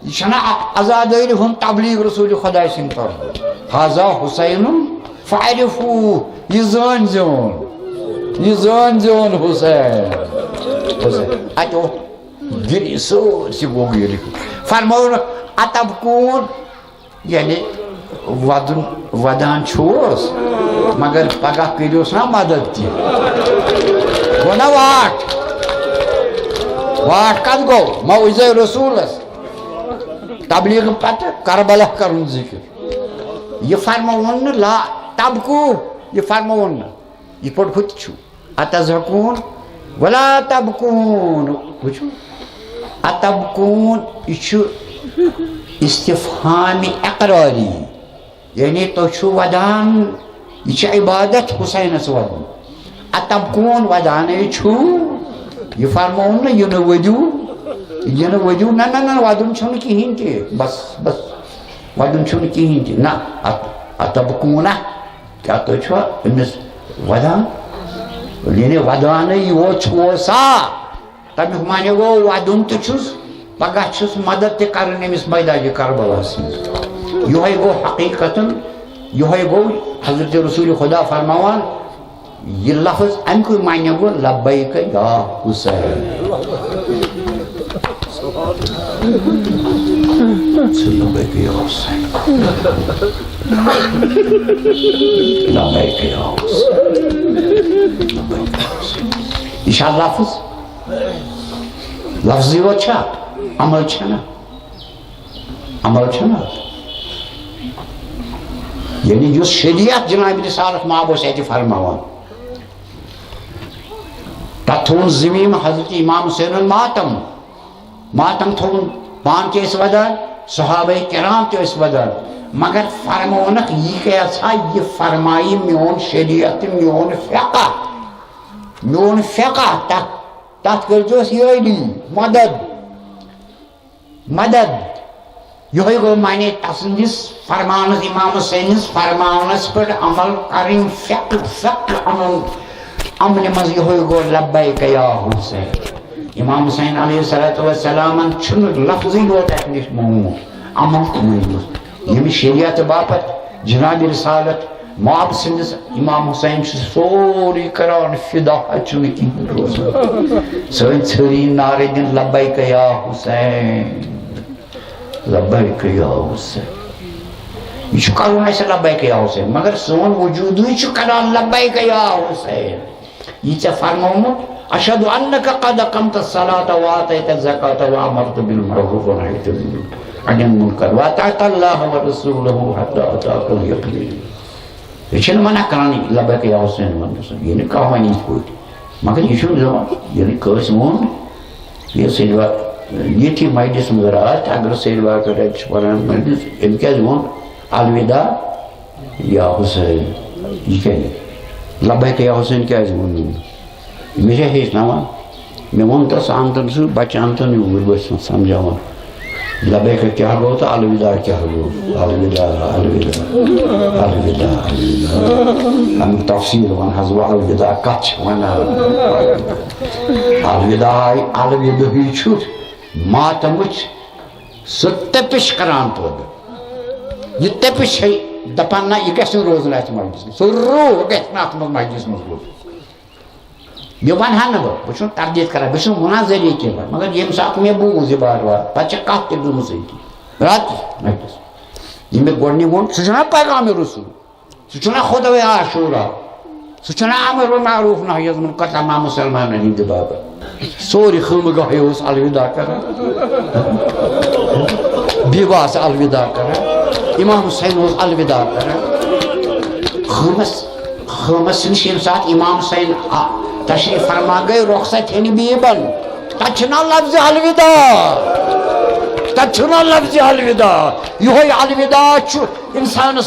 یہِ چھَنہ اَکھ عزادٲری ہُنٛد تبلیغ رسول خۄداے سٕنٛدِ طرفہٕ۔ ھذا حسین فاعرفوہ، یہِ زٲنۍ زیوٗن، یہِ زٲنۍ زیوٗن حسین۔ حسین۔ اَتہِ ووٚتھ گِری، سٲرسٕے گوٚو گِری۔ فرمووُن، "اتبکون"، یعنی وَدُن، وَدان چھُس، مگر پگاہ کٔرِوس نا مدد تہِ۔ گوٚو نا واٹھ؟ واٹھ کَتھ گوٚو؟ موعظہ رسولس۔ تبلیغ پتہٕ کربلا کرُن ذکر۔ یہِ فرمووُن نہٕ لا تبکو، یہِ فرمووُن نہٕ۔ یہِ پٲٹھۍ ہُہ تہِ چھُ۔ اتضحکون ولا تبکون۔ وٕچھِو، اتبکون، یہِ چھُ استفہام اقراری۔ یعنی تُہۍ چھِو ودان، یہِ چھِ عبادت حسینس ودُن۔ اتبکون، ودانے چھِو، یہِ فرمووُن نہٕ، یہِ نہٕ ؤدِو، یہِ نہٕ ؤدِو، نہ، نہ، نہ، ودُن چھُنہٕ کِہیٖنۍ تہِ، بس، بس، ودُن چھُنہٕ کِہیٖنۍ تہِ، نہ، ات-، اتبکون، کیٛاہ تُہۍ چھِوا أمِس ودان؟ یعنی ودانٕے یوت چھُو سا؟ تَمیُک معنی گوٚو، وَدُن تہِ چھُس، پَگاہ چھُس مَدَد تہِ کَرٕنۍ أمِس مٲدانِ کربلاہَس منٛز۔ یِہوٚے گوٚو حقیٖقتاً، یِہوٚے گوٚو حضرت رسول خدا فرماوان، یہِ لفظ اَمہِ کُے معنی گوٚو، لبیک یا حسین۔ لبیک یا حسین۔ لبیک یا حسین۔ لبیک یا حسین۔ یہِ چھا لفظ؟ لفظی یوت چھا؟ عمل چھا نہ؟ عمل چھا نہ؟ یعنی یُس شریعت جناب رسالت مآب اوس اَتہِ فرماوان، تَتھ تھوٚوُن ضمیٖم حضرت امام حسینُن ماتم۔ ماتم تھوٚوُن، پانہٕ تہِ ٲسۍ وَدان، صحابہ کرام تہِ ٲسۍ وَدان، مگر فرموونکھ، یہِ کیٛاہ سا، یہِ فرمایہِ میون شریعت تہٕ میون فقہ، میون فقہ، تَتھ، تَتھ کٔرۍزیوس یٲری مدد، مدد۔ یِہوٚے گوٚو معنی تسٕنٛدِس فرمانس، امام حسینس فرمانس پٮ۪ٹھ عمل کرٕنۍ، فقہ، فقہ عمل، عملہِ منٛز یِہوٚے گوٚو لبیک یا حسین۔ امام حسین علیہ الصلوۃ والسلامن چھُنہٕ لفظٕے یوت اَتہِ نِش مونمُت، عمل تہِ مونمُت۔ ییٚمہِ شریعت باپتھ جناب رسالت ماب سٕنٛدِس امام حسین چھُ سورُے کران فدا، اَتہِ چھُنہٕ کِہیٖنۍ روزان۔ سٲنۍ ژھٔری نعرٕ دِن لبیک یا حسین، لبیک یا حسین۔ یہِ چھُ کرُن اَسہِ لبیک یا حسین، مگر سون وجوٗدٕے چھُ کران لبیک یا حسین۔ یہِ ژےٚ فرمومُت، اشہد انک قد اقمت الصلاۃ و آتیت الزکاۃ و امرت بالمعروف و نہیت عن المنکر و اطعت اللہ و رسولہ حتی اتاک الیقین۔ یہِ چھِنہٕ منع کران لبیک یا حسین وننس، یہِ نہٕ کانٛہہ ونہِ یِتھ پٲٹھۍ۔ مگر یہِ چھُنہٕ دَپان، ییٚلہِ کٲنٛسہِ ووٚن، یہِ سیدوا، ییٚتھی مجلس منٛز راتھ، اگر سیدوا پٮ۪ٹھ اَتہِ چھِ پران مجلس، أمۍ کیٛازِ ووٚن الوداع یا حسین؟ یہِ کیٛازِ؟ لبیک یا حسین کیٛازِ ووٚن نہٕ؟ مےٚ چھا ہیٚچھناوان؟ مےٚ ووٚن تَس، اَنتَن سُہ بَچہٕ اَنتَن یوٗرۍ، بہٕ ٲسۍ سَمجھاوان۔ لبیک کیٛاہ گوٚو تہٕ الوداع کیٛاہ گوٚو؟ الوداع، الوداع، الوداع، الوداع۔ اَمیُک تفسیٖر وَنہٕ حظ بہٕ، الوداع کَتھ چھِ وَنان؟ الوداع، الودٲعی چھُ ماتمٕچ سُہ تٔپِش کَران پٲدٕ۔ یہِ تٔپِش چھے دَپان، نہ، یہِ گژھِ نہٕ روزُن اَتھ مجلِس منٛز۔ سُہ روح گژھِ نہٕ اَتھ منٛز مجلِس منٛز روزُن۔ یہِ وَنہٕ ہا نہٕ بہٕ، بہٕ چھُس تردید کران، بہٕ چھُس مناظرے کینٛہہ، مگر ییٚمہِ ساتہٕ مےٚ بوٗز یہِ بار بار، پتہٕ چھِ کتھ تہِ گٔمٕژ أتی۔ راتس مجلس۔ یہِ مےٚ گۄڈٕنِک ووٚن، سُہ چھُنہ پیغام رسول، سُہ چھُنہ خطبہ عاشورا، سُہ چھُنہ امر و معروف نہی از منکر تمام مسلمانن ہٕنٛدِ بابت۔ سورُے خٲمہٕ گاہے اوس الوداع کران۔ بیوہ آسہٕ الوداع کران۔ امام حسین اوس الوداع کران۔ خٲمس، خٲمس نِش ییٚمہِ ساتہٕ امام حسین آ-، تشریف فرما گٔے رخصت ہیٚنہِ بیبن، تتہِ چھُنہ لفظ الوداع۔ تتہِ چھُنہ لفظ الوداع۔ یِہوٚے الوداع چھُ انسانس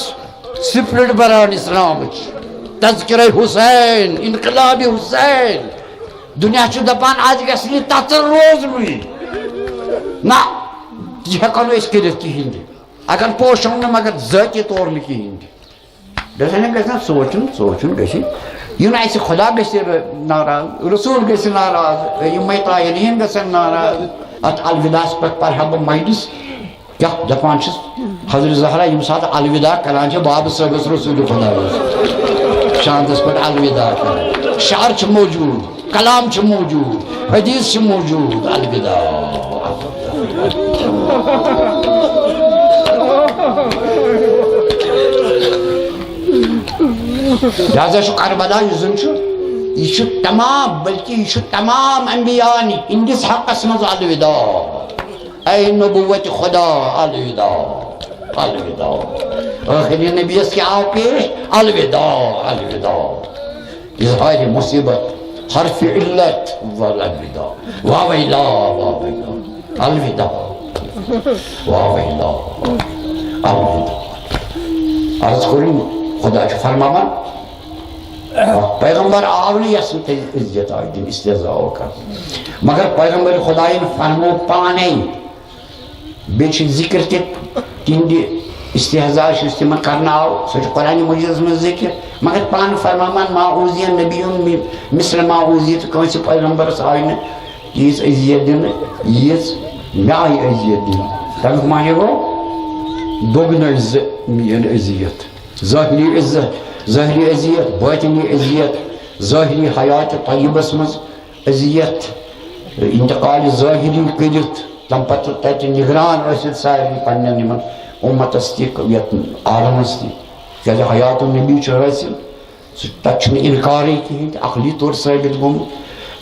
سپرٹ بران اسلامٕچ۔ تذکرہ حسین، انقلاب حسین۔ دنیا چھُ دپان، از گژھِ نہٕ تژر روزنُے۔ نہ، یہِ ہٮ۪کو نہٕ أسۍ کٔرِتھ کِہیٖنۍ تہِ۔ اگر پوشو نہٕ، مگر ذٲتی طور نہٕ کِہیٖنۍ تہِ۔ گژھِ نہٕ گژھِ نہ سونٛچُن، سونٛچُن گژھِ۔ یہِ نہٕ اَسہِ خدا گژھِ ناراض، رسول گژھِ ناراض، یِمے طاہرین گژھن ناراض۔ اتھ الوداعس پٮ۪ٹھ پرٕ ہا بہٕ مجلس۔ کیٛاہ دَپان چھِس؟ حضرت زہرا ییٚمہِ ساتہٕ الوداع کران چھِ بابہٕ صٲبس رسول خدایس، چاندس پٮ۪ٹھ الوداع کران۔ شعر چھُ موجود، کلام چھُ موجود، حدیث چھُ موجود، الوداع۔ لہذا چھُ کربلا یُس زن چھُ، یہِ چھُ تمام، بلکہ یہِ چھُ تمام انبیاءن ہٕنٛدِس حقس منٛز الوداع۔ اے نبوت خدا الوداع۔ الوداع۔ آخری نبیس کیا آو پیش؟ الوداع، الوداع۔ اظہار مصیبت، حرف علت، الوداع۔ واہ ویلا، واہ ویلا، الوداع۔ واہ ویلا، واہ ویلا، الوداع۔ عرض کریں، خدا چھ فرماوان، پیغمبر آو نہٕ یژھُن تۄہہِ اذیت آو دِنہٕ، استہزا آو کرنہٕ، مگر پیغمبر خدایَن فرمو پانے۔ بیٚیہِ چھِ ذکر تہِ تِہنٛدِ استہزا چھُ یُس تِمن کرنہٕ آو، سُہ چھُ قرآن مجیدس منٛز ذکر۔ مگر پانہٕ فرماوان، "ما اوذی نبی مثل ما اوذی"، تہٕ کٲنٛسہِ پیغمبرس آیہِ نہٕ ییٖژ اذیت دِنہٕ، ییٖژ مےٚ آیہِ اذیت دِنہٕ۔ تَمیُک معنی گوٚو، دوٚگنہٕ زٕ میٲنۍ اذیت۔ ظٲہری عزت، ظٲہری اذیت، باطنی اذیت، ظٲہری حیات طیبس منٛز اذیت، انتقال ظٲہری کٔرِتھ، تَمہِ پتہٕ تَتہِ نگران ٲسِتھ سارنٕے پننٮ۪ن یِمن اُمتس تہِ، یَتھ عالمس تہِ۔ کیازِ حیات النبی چھُ حٲصِل، سُہ، تَتہِ چھُنہٕ اِنکارٕے کِہیٖنۍ تہِ، عقلی طور ثٲبت گوٚمُت۔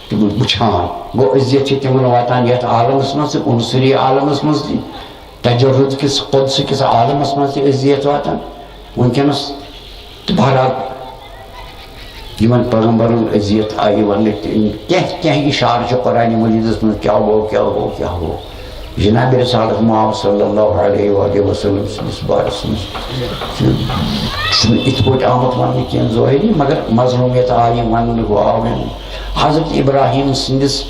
تہٕ وٕچھان گوٚو، اذیت چھِ تِمن واتان یَتھ عالمس منٛز تہِ، عنصری عالمس منٛز تہِ۔ تجرد کِس، قدس کِس عالمس منٛز تہِ اذیت واتان وٕنکیٚنس۔ تہٕ بہرحال، یِمن پیغمبرن اذیت آیہِ وننہٕ، تہٕ کینٛہہ، کینٛہہ اشارٕ چھِ قرآن مجیدس منٛز، کیٛاہ گوٚو، کیٛاہ گوٚو، کیٛاہ گوٚو۔ جناب رسالت مآب صلی اللہ علیہ وآلہ وسلم سٕنٛدِس بارس منٛز چھُنہٕ یِتھ پٲٹھۍ آمُت وننہٕ کینٛہہ ظٲہری، مگر مظلومیت آیہِ وننہٕ، ہُہ آو وننہٕ۔ حضرت ابراہیم سٕنٛدِس،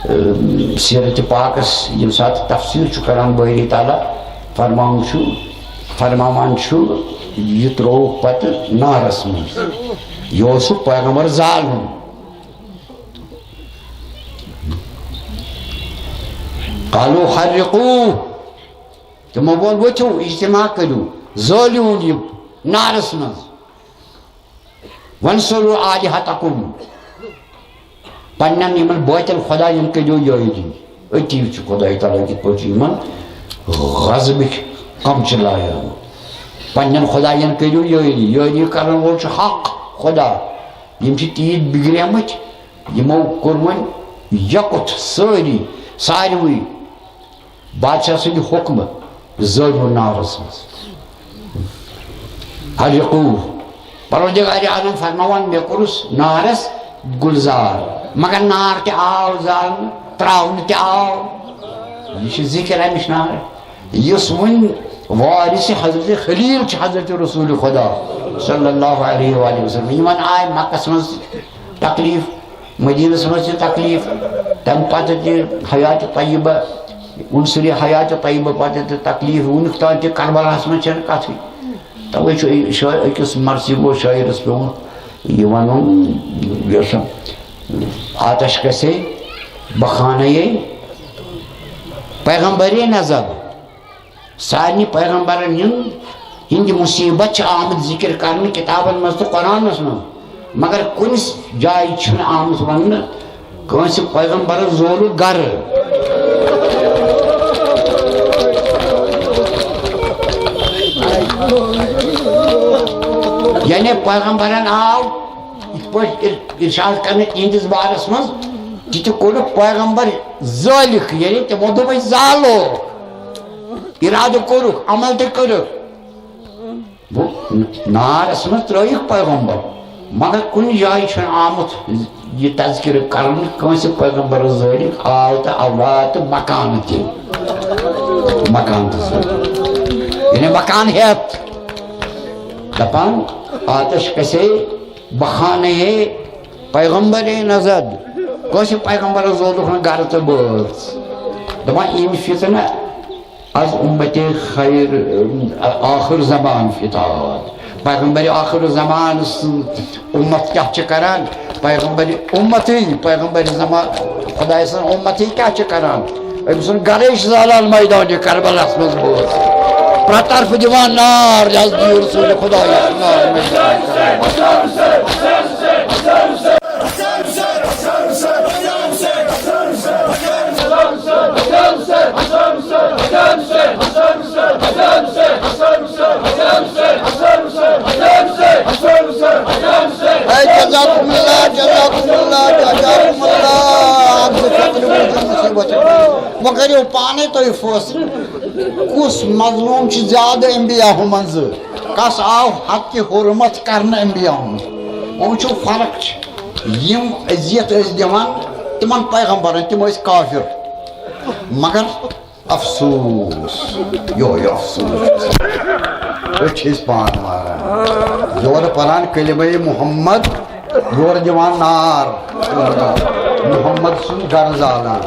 اۭں، سیرت پاکس ییٚمہِ ساتہٕ تفسیر چھُ کران باری تعالیٰ، فرماوان چھُ، فرماوان چھُ، یہِ ترٛووُکھ پتہٕ نارس منٛز۔ یہِ اوس سُہ پیغمبر زالُن۔ قالوا حرقوه۔ تِمو ووٚن، "ؤتھِو، اجتماع کٔرِو، زٲلِو یہِ نارس منٛز۔ وانصروا آلهتكم۔" پننٮ۪ن یِمن بٲطِل خۄداین کٔرِو یٲری۔ أتی چھُ خۄداے تعالیٰ کِتھ پٲٹھۍ چھُ یِمن غضبٕکۍ کمچہِ لایان۔ پننٮ۪ن خۄداین کٔرِو یٲری۔ یٲری کرن وول چھُ حق خۄدا۔ یِم چھِ تیٖتۍ بِگڑیمٕتۍ، یِمو کوٚر وۄنۍ یکُت سٲری، ساروٕے بادشاہ سٕنٛدِ حُکمہٕ زٲلِو نارس منٛز۔ حرقوه۔ پروردگار عالم فرماوان، مےٚ کوٚرُس نارس گُلزار، مگر نار تہِ آو زالنہٕ، تراونہٕ تہِ آو۔ یہِ چھُ ذکر امِچ نار، یُس وۄنۍ وارث حضرت خلیل چھُ حضرت رسول خدا صلی اللہ علیہ وآلہ وسلم۔ یِمن آے مکس منٛز تکلیف، مدینس منٛز تہِ تکلیف، تمہِ پتہٕ تہِ حیات طیبہ، عنصری حیات طیبہ پتہٕ تہِ تکلیف، وُنیُک تام تہِ کربلاہس منٛز چھنہٕ کتھٕے۔ توے چھُ یہِ شٲعر، أکِس مرثی گوٚو شٲعرس پیوٚمُت یہِ ونُن، یۄس آتش کسے بخانہ پیغمبر نظر۔ سارنٕے پیغمبرن ہُنٛد، ہٕنٛدِ مصیبت چھِ آمٕتۍ ذکر کرنہٕ کتابن منٛز تہٕ قرآنس منٛز، مگر کُنہِ جایہِ چھُنہٕ آمُت وننہٕ کٲنٛسہِ پیغمبرس زولُکھ گرٕ۔ یعنی پیغمبرن آو یِتھ پٲٹھۍ ار-، ارشاد کرنہٕ تِہنٛدِس بارس منٛز، تہِ تہِ کوٚرُکھ پیغمبر زٲلِکھ، یعنی تِمو دوٚپ، "أسۍ زالو"۔ ارادٕ کوٚرُکھ، عمل تہِ کوٚرُکھ۔ گوٚو، نارس منٛز ترٲیِکھ پیغمبر، مگر کُنہِ جایہِ چھُنہٕ آمُت یہِ تذکرٕ کرنہٕ کٲنٛسہِ پیغمبرس زٲلِکھ آو تہٕ اولاد تہٕ مکان تہِ۔ مکان تہِ زٲلِکھ۔ یعنی مکان ہیٚتھ۔ دپان، آتش کسے بخانہ پیغمبر نظر۔ کٲنٛسہِ پیغمبرس زولُکھ نہٕ گرٕ تہٕ بٲژ۔ دپان، یِم فتنہٕ از امت خیر، آخر زمان فتاد۔ پیغمبر آخر زمان سُنٛد امت کیٛاہ چھِ کران؟ پیغمبر امتٕے، پیغمبر زمان، خدای سٕنٛز امتٕے کیٛاہ چھِ کران؟ أمۍ سُنٛد گرے چھُ زالان میدان کربلاہس منٛز بوز۔ پرٛٮ۪تھ طرفہٕ دِوان نار، یہِ حظ دِیِو رسول خدایَس نار میدان کربلاہس۔ اے جزاکم اللہ، جزاکم اللہ، جزاکم اللہ۔ وۄنۍ کٔرِو پانے تُہۍ فٲصلہٕ، کُس مظلوم چھُ زیادٕ انبیاہو منٛزٕ؟ کس آو حق حرمت کرنہٕ انبیاہو منٛز؟ وۄنۍ وٕچھِو فرق چھِ۔ یِم اذیت ٲسۍ دِوان تِمن پیغمبرن، تِم ٲسۍ کافر۔ مگر افسوس، یہوے افسوس چھُ۔ أسۍ چھِ أسۍ پان ماران۔ یورٕ پران کلمہ محمد، یورٕ دِوان نار۔ محمد سُنٛد گرٕ زالان،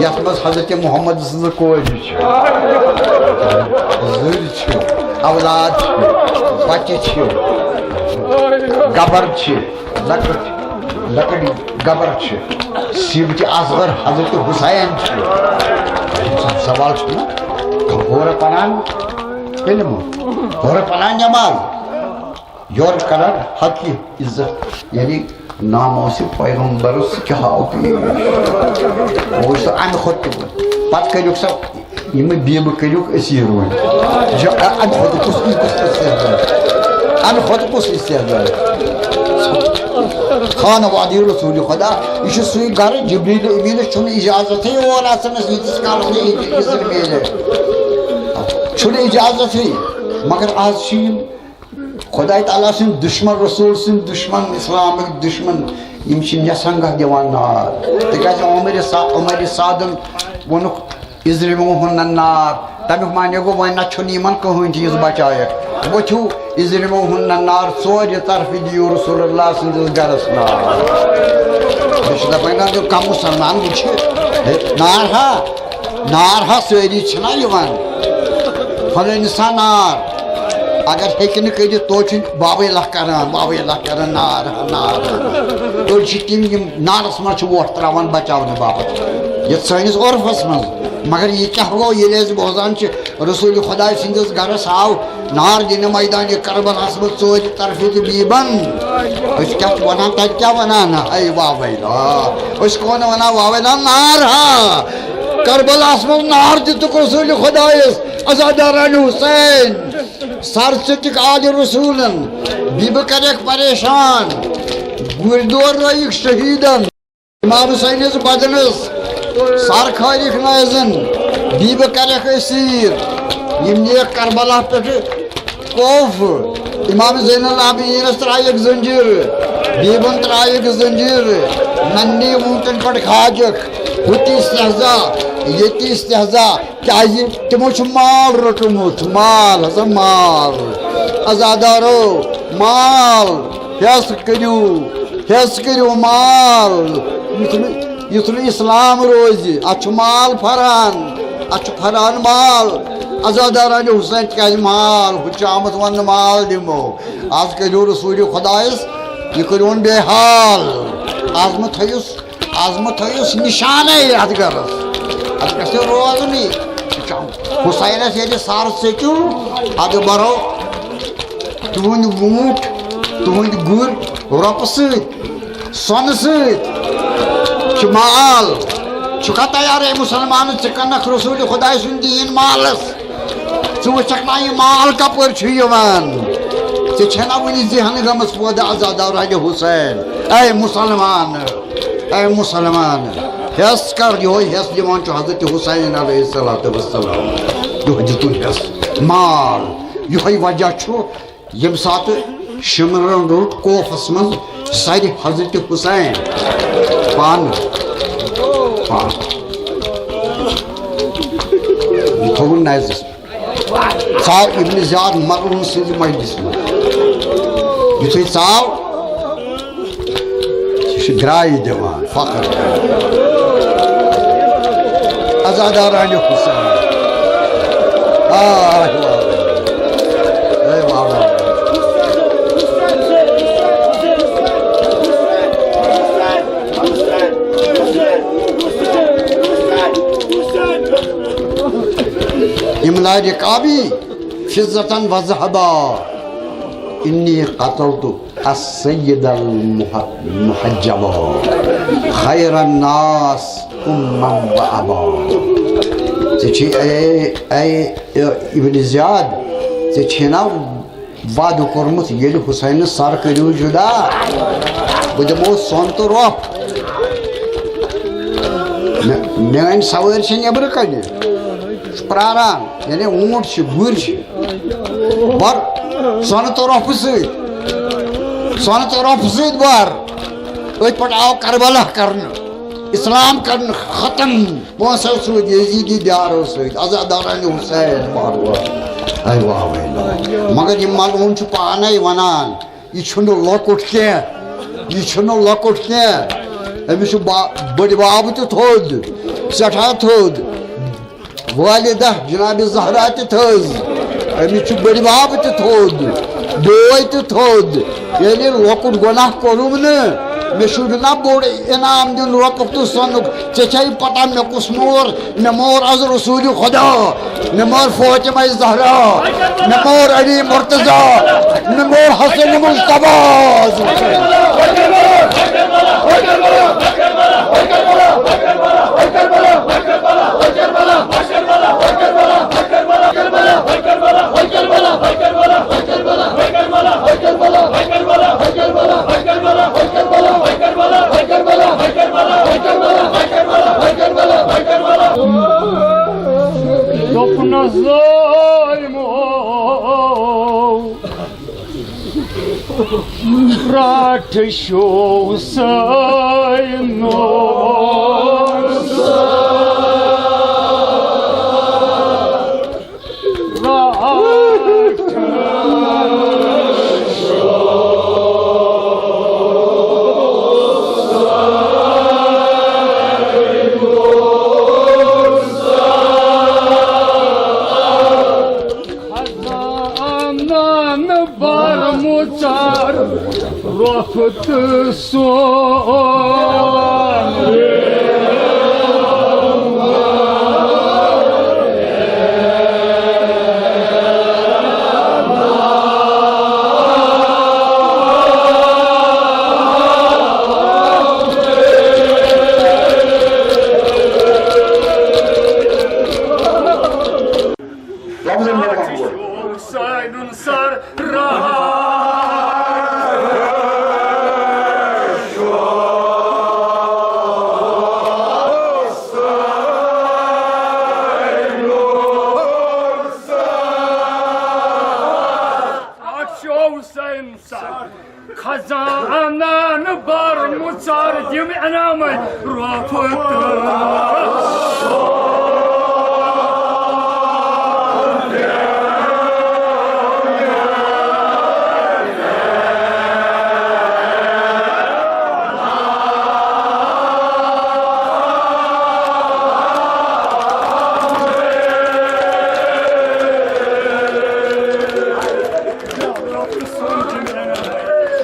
یتھ منٛز حضرت محمد سٕنٛز کورِ چھِ، زُرۍ چھِ، اولاد چھِ، بچہِ چھِ، گبر چھِ۔ لۄکٕٹۍ، لۄکٕٹۍ گبر چھِ، سیٖبتہِ اصغر حضرت حسین چھِ۔ سوال چھُ نہ، غورٕ پران علم، غورٕ پران نماز، یورٕ کران حقی عزت، یعنی ناموس پیغمبرس کیٛاہ آو پیش؟ اوس سُہ امہِ کھۄتہٕ تہِ بوٚڑ۔ پتہٕ کٔرِکھ سۄ یِم بیبہٕ کٔرِکھ أسیٖر وۄنۍ۔ یہِ، اَ-، اَمہِ کھۄتہٕ کُس، یہِ کُس استحضار؟ اَمہِ کھۄتہٕ کُس استحضار؟ خانوادِ رسول خدا، یہِ چھُ سُے گرٕ، جبریل امیٖنس چھُنہٕ اجازتھٕے اور اژنس، ییٖتِس کالس نہٕ یہِ اذن میلہِ۔ چھُنہٕ اجازتھٕے۔ مگر از چھِ یِم خدای تعالیٰ سٕنٛدۍ دُشمن، رسول سٕنٛدۍ دُشمن، اسلامٕکۍ دُشمن، یِم چھِ مےٚ سنگہ دِوان نار۔ تِکیازِ عمر سا-، عمر سعدن ووٚنُکھ، "اضرموہن النار"۔ تمیُک معنی گوٚو، وۄنۍ نہ چھُنہٕ یِمن کٕہٕنۍ چیٖز بچایکھ۔ ؤتھِو، اضرموہن النار، ژورِ طرفہٕ دِیِو رسول اللہ سٕنٛدِس گرس نار۔ مےٚ چھُ دپان، اگر کانٛہہ مسلمان وٕچھِ، ہے، نار ہا، نار ہا سٲری چھِنہ یِوان۔ فلٲنِس ہا نار، اگر ہیٚکہِ نہٕ کٔرِتھ، توتہِ چھُ واویلا کران، واویلا کران، نار ہا، نار ہا۔ أڑۍ چھِ تِم، یِم نارس منٛز چھِ وۄٹھ تراوان بچاونہٕ باپتھ۔ یتھ سٲنِس عرفس منٛز۔ مگر یہِ کیٛاہ گوٚو، ییٚلہِ أسۍ بوزان چھِ رسول خداے سٕنٛدِس گرس آو نار دِنہٕ میدانِ کربلاہس منٛز ژورِ طرفہٕ تہٕ بیٖبن؟ أسۍ کیٛاہ چھِ ونان، تتہِ کیٛاہ ونان؟ اے واویلا۔ أسۍ کون ونان واویلا؟ نار ہا۔ کربلاہس منٛز نار دِتُکھ رسول خدایس، عزاداران حسین۔ سر ژٔٹِکھ آلِ رسولن، بیٖبہٕ کریکھ پریشان، گُرۍ دورٲیِکھ شہیدن۔ امام حسینس بدنس سر کھٲرِکھ نٲزن، بیبہِ کرکھ اسیر۔ یم نیکھ کربلا پٮ۪ٹھ کوفہ۔ امام زین العابدینس ترایکھ زنجیر، بیبن ترایکھ زنجیر۔ ننی وونٹن پٮ۪ٹھ کھاجکھ، ہُتہِ استہزا، ییٚتہِ استہزا۔ کیازِ؟ تِمو چھُ مال روٚٹمُت، مال ہسا مال۔ عزادارو، مال ہٮ۪س کٔرِو، ہٮ۪س کٔرِو مال۔ یُتھ نہٕ، یُتھ نہٕ اسلام روزِ، اتھ چھُ مال پھران، اتھ چھُ پھران مال۔ عزادارانہِ حسین، تِکیازِ مال، ہُہ چھُ آمُت وننہٕ مال دِمو۔ از کٔرِو رسول خدایس، یہِ کٔرِوُن بے حال۔ از مہٕ تھٲیِو، از مہٕ تھٲیِو نشانے یتھ گرس۔ اتھ گژھِ روزنٕے۔ حسینس ییٚلہِ سر ژٔٹِو، ادٕ برو تُہنٛدۍ ووٗنٛٹھ، تُہنٛدۍ گُرۍ رۄپہٕ سۭتۍ، سۄنہٕ سۭتۍ۔ چھُ مال، چھُکھا تیار اے مسلمان، ژٕ کٕنکھ رسول خداے سُنٛد دیٖن مالس؟ ژٕ وٕچھکھ نا یہِ مال کپٲرۍ چھُ یِوان؟ ژےٚ چھے نا وُنہِ ذہن گٔمٕژ پٲدٕ عزادارانہِ حسین؟ اے مسلمان، اے مسلمان، ہٮ۪س کر، یِہوٚے ہٮ۪س دِوان چھُ حضرت حسین علیہ الصلوۃ والسلام۔ یِہوٚے دِتُن ہٮ۪س مال۔ یِہوٚے وجہ چھُ ییٚمہِ ساتہٕ شِمرن روٚٹ کوفس منٛز سرِ حضرت حسین پانہٕ، پانہٕ۔ یہِ تھوٚوُن نظرس۔ ژاو ابن زیاد مرحوم سٕنٛزِ مجلسہِ منٛز۔ یُتھُے ژاو، یہِ چھُ درٛایہِ دِوان، فخر کران۔ عزادارانہِ حسین۔ آہ، واہ، واہ۔ اے واہ، واہ۔ املا رقابی فضة و ذهبا، انی قتلت السید المحجبا، خیر الناس اما و ابا۔ ژےٚ چھے، اے، اے، ابن زیاد، ژےٚ چھے نا وعدٕ کوٚرمُت، ییٚلہِ حسینس سر کٔرِو جدا، بہٕ دِمو سۄن تہٕ رۄپھ۔ مےٚ، میٲنۍ سوٲرۍ چھِ نیٚبرٕ کنہِ، چھُ پراران، یعنی اوٗنٹ چھِ، گُرۍ چھِ، بر سۄنہٕ تہٕ رۄپھٕ سۭتۍ، سۄنہٕ تہٕ رۄپھٕ سۭتۍ بر۔ أتھۍ پٮ۪ٹھ آو کربلا کرنہٕ، اسلام کرنہٕ ختم، پونٛسو سۭتۍ، یزیدی دیارو سۭتۍ، عزادارانِ حسین پاروان۔ اے واہ وے لو۔ مگر یہِ ملعون چھُ پانے ونان، یہِ چھُنہٕ لۄکُٹ کینٛہہ، یہِ چھُنہٕ لۄکُٹ کینٛہہ۔ أمِس چھُ با-، بٔڈِ بب تہِ تھوٚد، سٮ۪ٹھاہ تھوٚد۔ والدہ جناب زہرا تہِ تھٔز، أمِس چھُ بٔڈِ بب تہِ تھوٚد، بوے تہِ تھوٚد۔ ییٚلہِ لۄکُٹ گۄناہ کوٚرُم نہٕ، مےٚ چھُ نہ بوٚڑ انعام دیُن رۄپُک تہٕ سۄنُک۔ ژےٚ چھے پتہ مےٚ کُس مور، مےٚ مور از رسول خدا، مےٚ مور فاطمہ زہرا، مےٚ مور علی مرتضی، مےٚ مور حسن مجتبیٰ۔ دوٚپنَس ظٲلمو، رٹھ شو سٲنو۔ خزانن برمُژار رۄپھ تہٕ سون۔ لفظن منٛز کانٛہہ گوٚو۔ سانٮ۪ن سر راہ۔ اکھ چھُ حسین سر۔ خزانن برمُژار دِم انعامے رۄپھ تہٕ۔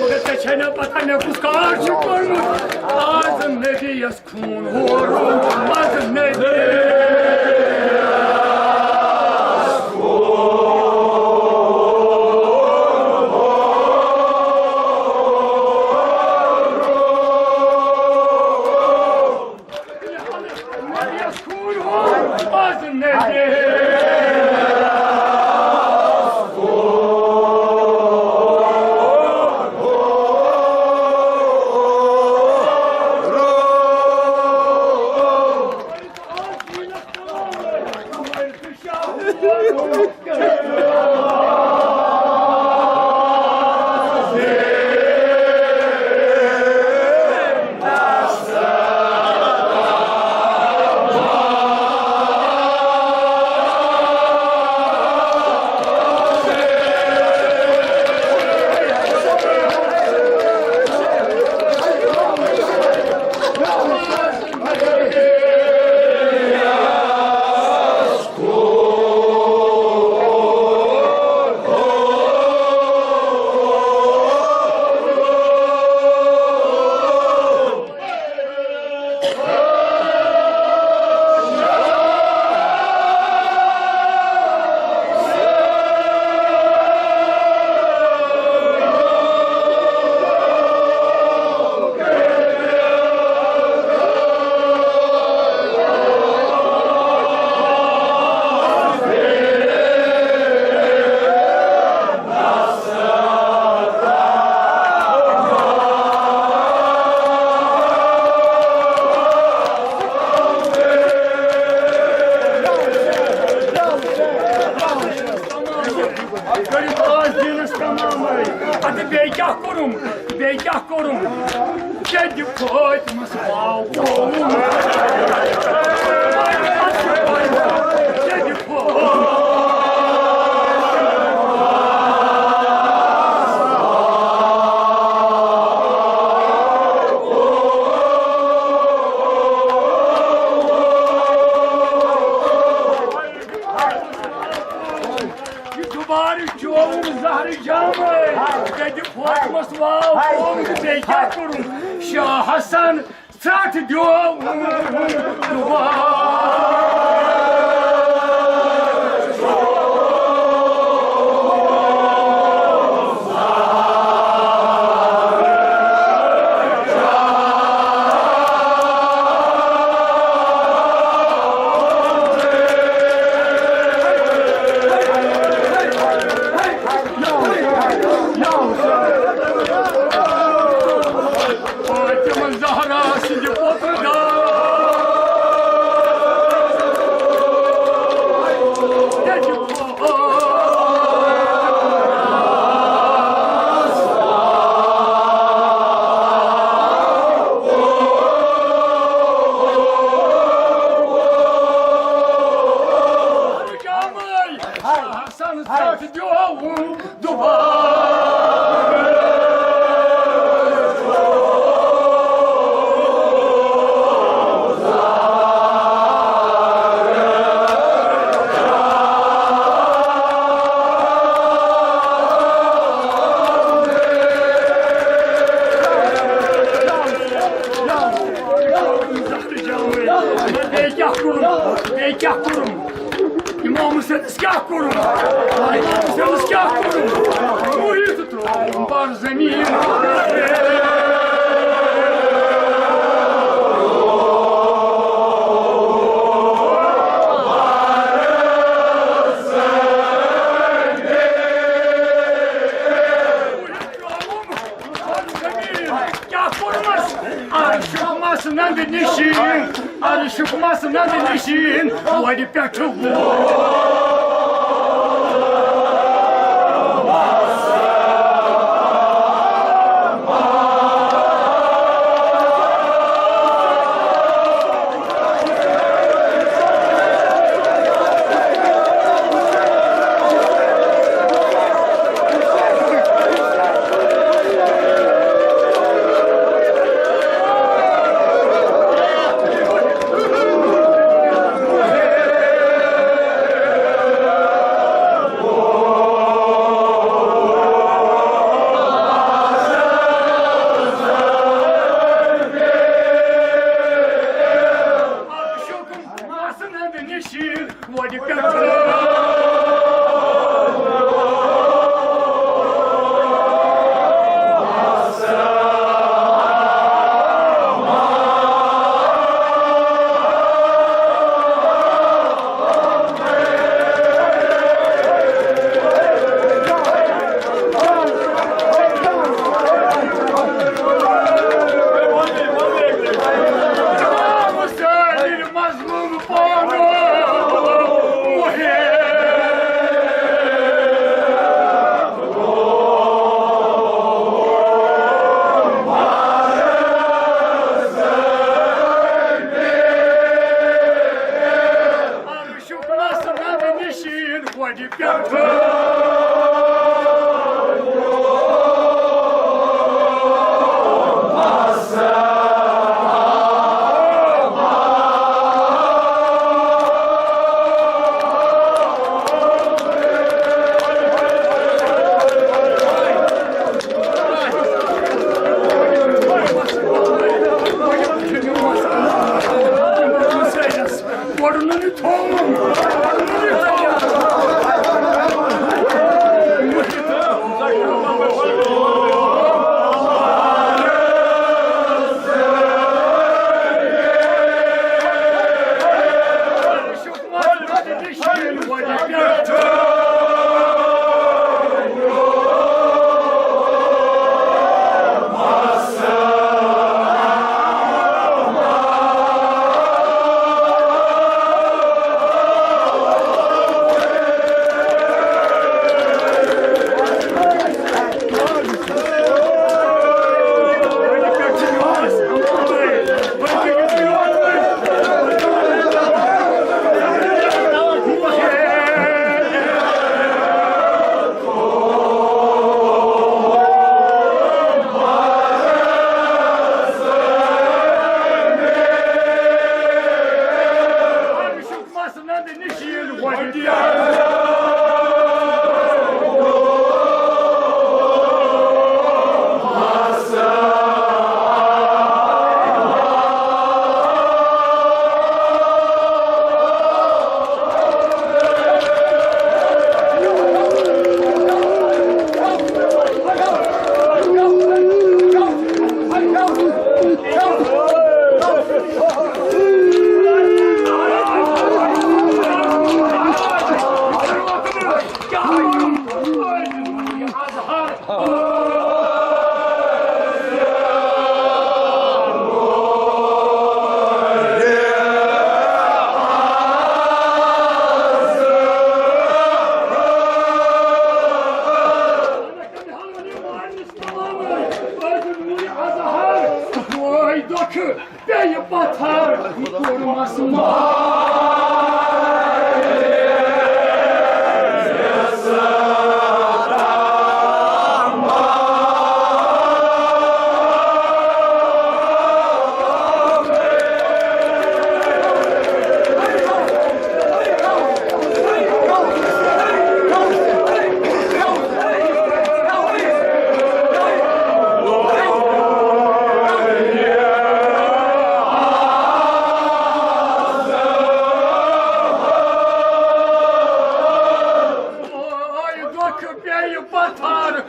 مگر ژےٚ چھے نہ پتہ مےٚ کُس کار چھُ کوٚرمُت؟ آز نبی یس خوٗن ہورُن، آز نبی۔ بیٚیہِ کیٛاہ کوٚرُم؟ بیٚیہِ کیٛاہ کوٚرُم؟ کیٛاہ دِ فٲطمس واو کوٚرُم؟ کیٛاہ دِ فٲطمس یہِ دُبارٕ چووُم زہرٕ جامَے، کَتہِ فوٹوَس واو کوٚرُم، بیٚیہِ کیٛاہ کوٚرُم؟ شاہ حسن ژَٹھ دیووُم دُبارٕ۔ فاطمہ زہرا سٕنٛدِ پوترٕ دار۔ حسن ژَٹھ دیووُم دُبارٕ۔ بیٚیہِ کیٛاہ کوٚرُم؟ بیٚیہِ کیٛاہ کوٚرُم؟ امام حسینس کیا کروں؟ امام حسینس کیا کروں؟ پوری تو ترٛووُم بر زمین۔ کیا کوٚرمس؟ عرشُک مس نند نشین۔ عرشُک مس نند نشین وۄرِ پٮ۪ٹھٕ ووت۔ وای دۄکھٕ، پیٚیہِ پتھر، کوٚرمس مار۔ آے دۄکھٕ پیٚیہِ پتھر۔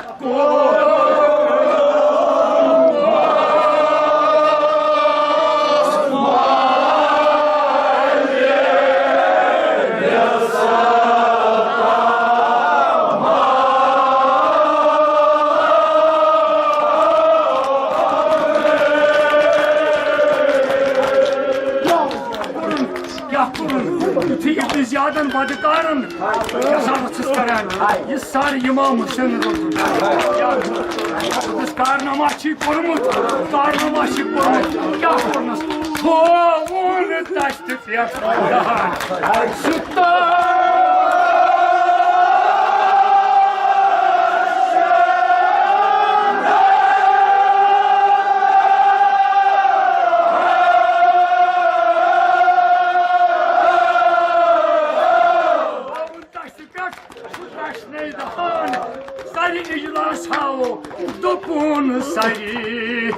کیٛاہ کوٚرُن؟ یُتھُے ابن زیادن بدکارن جزا چھُس کران، یہِ سر امام حسین رسول۔ کیٛاہ کوٚرُن؟ دوٚپُس، کارنامہ چھُے کوٚرمُت، کارنامہ چھُے کوٚرمُت، کیٛاہ کوٚرنس؟ تھووُن دستہِ پٮ۪ٹھ دہان۔ سُہ تاج۔ تھووُن دستہِ پٮ۪ٹھ سُہ دشنے دہان۔ سرِ اجلاس ہاوو دوٚپُن سرِ۔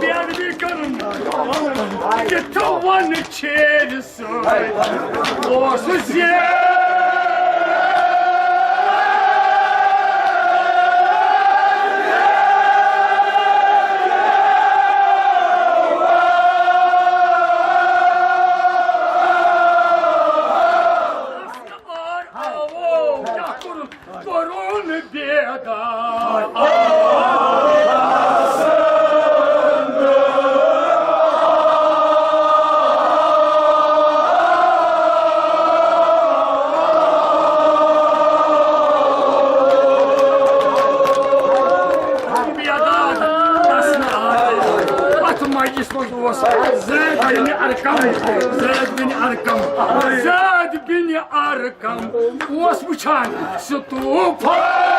بے ادبی کرُن۔ کِتھ وَنہٕ چھیرِ سۭتۍ اوسُس یہِ۔ اور آوو کیٛاہ کوٚرُن؟ کوٚرُن بیدار۔ بیدار گژھنہٕ آے۔ اتھ مجلس منٛز اوس زید بن ارقم، زید بن ارقم، زید بن ارقم۔ کم اوس وٕچھان سُہ طوفان۔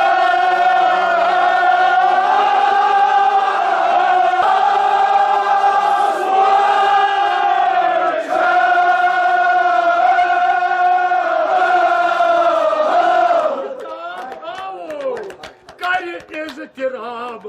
کرِ اضطراب۔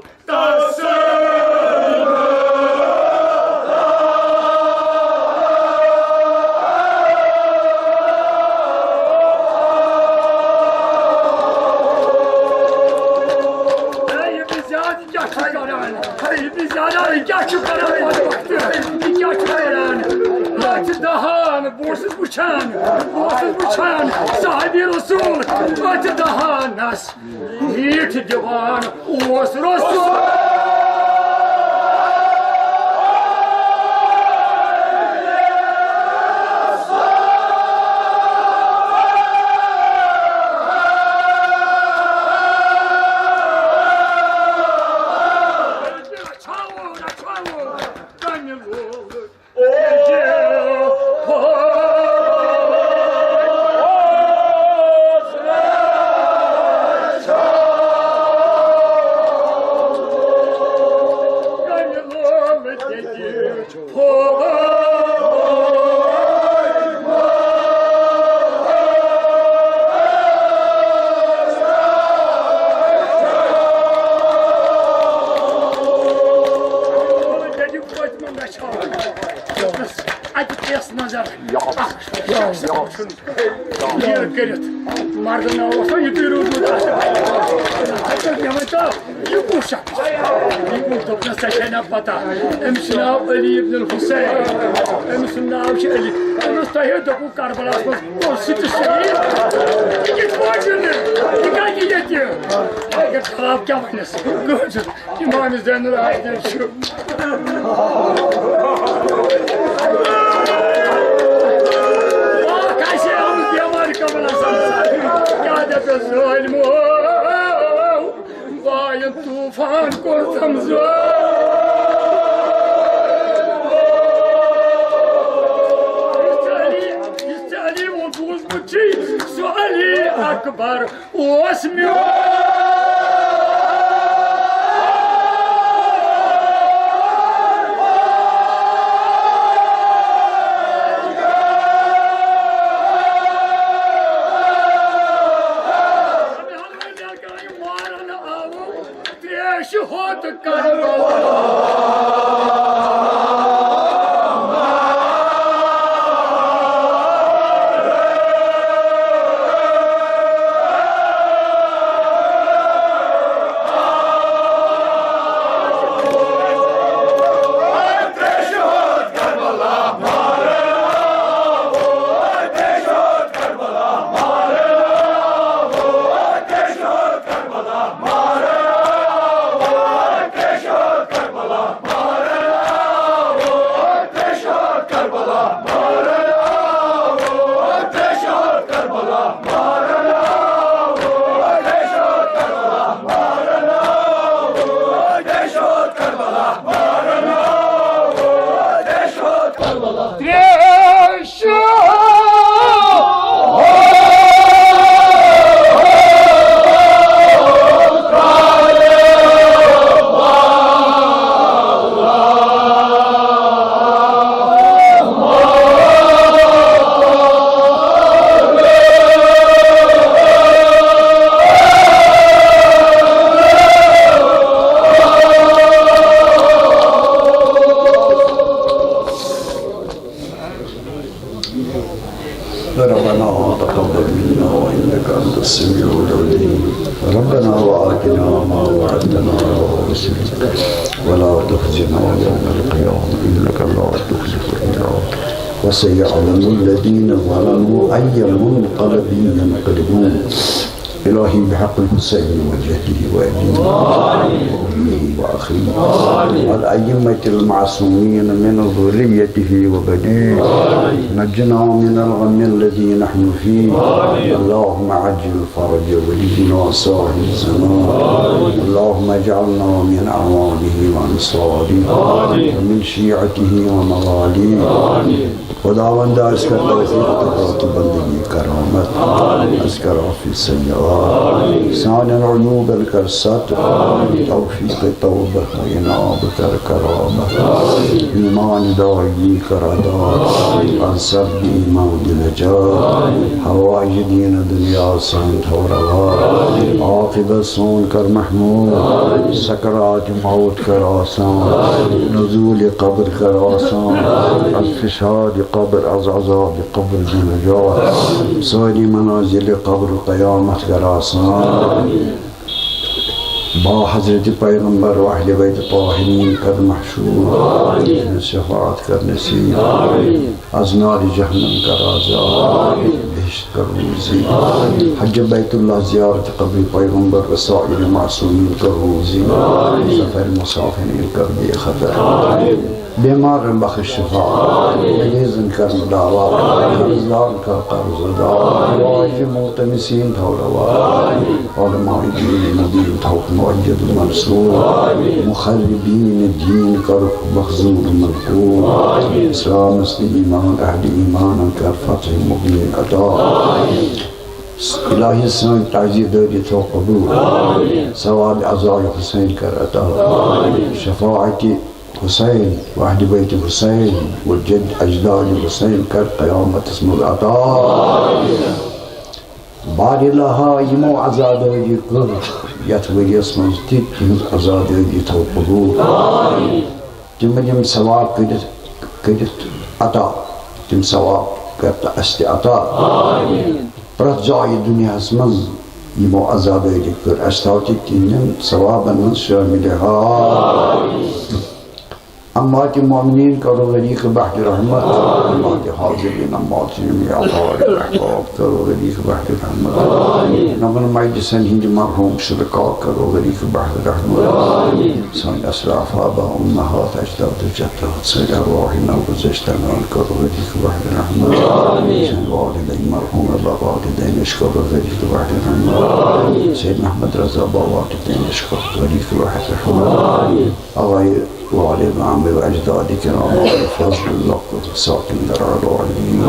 ہے، یہِ زیادٕ کیٛاہ چھُ کران؟ ہے، یہِ زیادٕ کیٛاہ چھُ کران؟ یہِ کیٛاہ چھُ کران؟ اَتھ چھِ دَہان، بہٕ اوسُس وٕچھان، بہٕ اوسُس وٕچھان، صحابی رسول، اَتھ چھِ دَہانَس۔ میٖٹھۍ دِوان اوس رسول۔ رچھاوو، رچھاوو، کمہِ لولہٕ۔ او، او، او، شیر کٔرِتھ۔ مردن اوس نہ یُتُے روٗدمُت آسان۔ ہتہٕ مےٚ ؤنۍ تو، یہِ کُس چھُ؟ یہِ کُس؟ دوٚپنَس، "ژےٚ چھے نہ پتہ، أمِس چھُ ناو علی ابن الحسین، أمِس سُنٛد ناو چھُ علی۔" دوٚپنَس، "تۄہہِ ہے دوٚپوُ کربلاہَس منٛز کوٚر سُہ تہِ شہیٖد، یہِ کِتھ پٲٹھۍ چھُ نہٕ؟ یہِ کَتہِ ییٚتہِ؟ اگر خراب کیٛاہ وَنٮ۪س؟" امام زین العابدین چھُ۔ واہ، کیٛاہ چھِ آمٕژ بٮ۪مارِ کمل حسن صٲب؟ کیٛاہ دَپٮ۪س ظٲلمو؟ واین طوفان کوٚر زمزم۔ یُس ژےٚ علی، یُس ژےٚ علی ووٚن بوٗزمُت چھُے، سُہ علی اکبر اوس میون۔ تریش ہوت کربلا۔ ربنا تقبل منا إنك أنت السميع العليم. ربنا وآتنا ما وعدتنا على رسلك ولا تخزنا يوم القيامة إنك لا تخلف الميعاد. وسيعلم الذين ظلموا أي منقلب ينقلبون. إلهي بحق الحسين وجده وأبيه وأمه وأخيه والأئمة المعصومين من ذريته وبنيه. نجنا من الغم الذي نحن فيه. اللهم عجل فرج ولينا صاحب الزمان. اللهم اجعلنا من أعوانه وأنصاره ومن شيعته ومواليه. خداوند، اسہِ کر توفیق عطا تہٕ بندگی کرامت۔ اسہِ کر عفو سیئات۔ سانٮ۪ن عیوبن کر ستر۔ توفیق توبہ و انابہ کر کرامت۔ ایمان دائمی کر عطا۔ از سب ایمان دل جات۔ حوائج دین دنیا سان تھو روا۔ عاقبت سون کر محمود۔ سکرات موت کر آسان۔ نزول قبر کر آسان۔ از فساد قبر، از عذاب قبر دل جات۔ ساری منازل قبر قیامت کر آسان۔ با حضرت پیغمبر و اہل بیت طاہرین کر محشور۔ شفاعت کر نصیب۔ از نار جہنم کر آزاد۔ بہشت کر روزی۔ حج بیت اللہ، زیارت قبر پیغمبر و سائر معصومین کر روزی۔ سفر مسافرین کر بے خطر۔ بیمارن بخش شفا۔ مریضن کر مداوا۔ قرضدارن کر قرض ادا۔ حوائج ملتمسین تھو روا۔ علماء دین مبین تھوک مؤید و منصور۔ مخربین دین کر مخذول و منقور۔ اسلام است ایمان اہل ایمان کر فتح مبین عطا۔ الہی سٲنۍ تعزیہ دٲری تھو قبول۔ ثواب عزائے حسین کر عطا۔ شفاعت حسین و اہل بیت حسین و جد اجداد حسین کر قیامتس منٛز عطا۔ بار الہا، یِمو عزادٲری کٔر یتھ ؤریس منٛز تہِ، تِہنٛز عزادٲری تھو قبول۔ تِمن یِم ثواب کٔرِتھ، کٔرِتھ عطا، تِم ثواب کر تہٕ اَسہِ تہِ عطا۔ پرٛٮ۪تھ جایہِ دُنیاہَس منٛز یِمو عزادٲری کٔر، اَسہِ تھاو تہِ تِہِنٛدٮ۪ن ثوابَن منٛز شٲمِل۔ اموات مؤمنین کرو غریق بحر رحمت، اموات حاضرین، اموات جميع اقارب احباب کرو غریق بحر رحمت۔ نمن مجلسن ہند مرحوم شرکا کرو غریق بحر رحمت۔ سٲنۍ اسلاف آبا امہات اجداد جدات سٲنۍ ارواح نوگزشتگان کرو غریق بحر رحمت۔ سٲنۍ والدین مرحوم ابا والدینش کرو غریق بحر رحمت۔ سید محمد رضا با والدینش کرو غریق بحر رحمت۔ آبای والدان و اجداد کرام آل فضل اللہ کرک ساکن در علی۔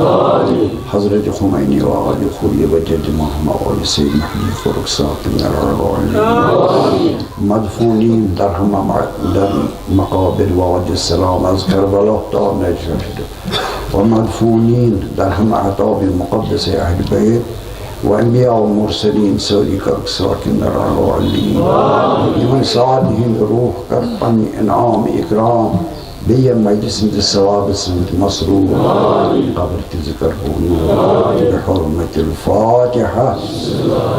حضرت خمینی و آل خوبی و جد محمد آل سید مہدی کرک ساکن در علی۔ مدفونین در ہمہ م-، در مقابر وادی السلام از کربلا تا نجف و مدفونین در ہمہ اعتاب مقدس اہل بیت و انبیاء و مرسلین سٲری کرک ساکن در علی۔ یِمن سارنٕے ہٕنٛدۍ روح کر پننہِ انعام اکرام بیٚیہِ مجلس ہٕنٛدِس ثوابس سۭتۍ مسرور۔ قبر تہِ ذکر بوٗنو بحرمت الفاتحہ۔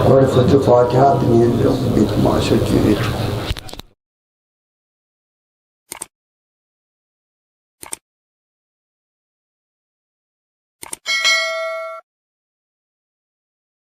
گۄڈٕ پھٕٹِو فاتحہ تہٕ نیٖرِو بیٚیہِ تماشا کٔرِتھ۔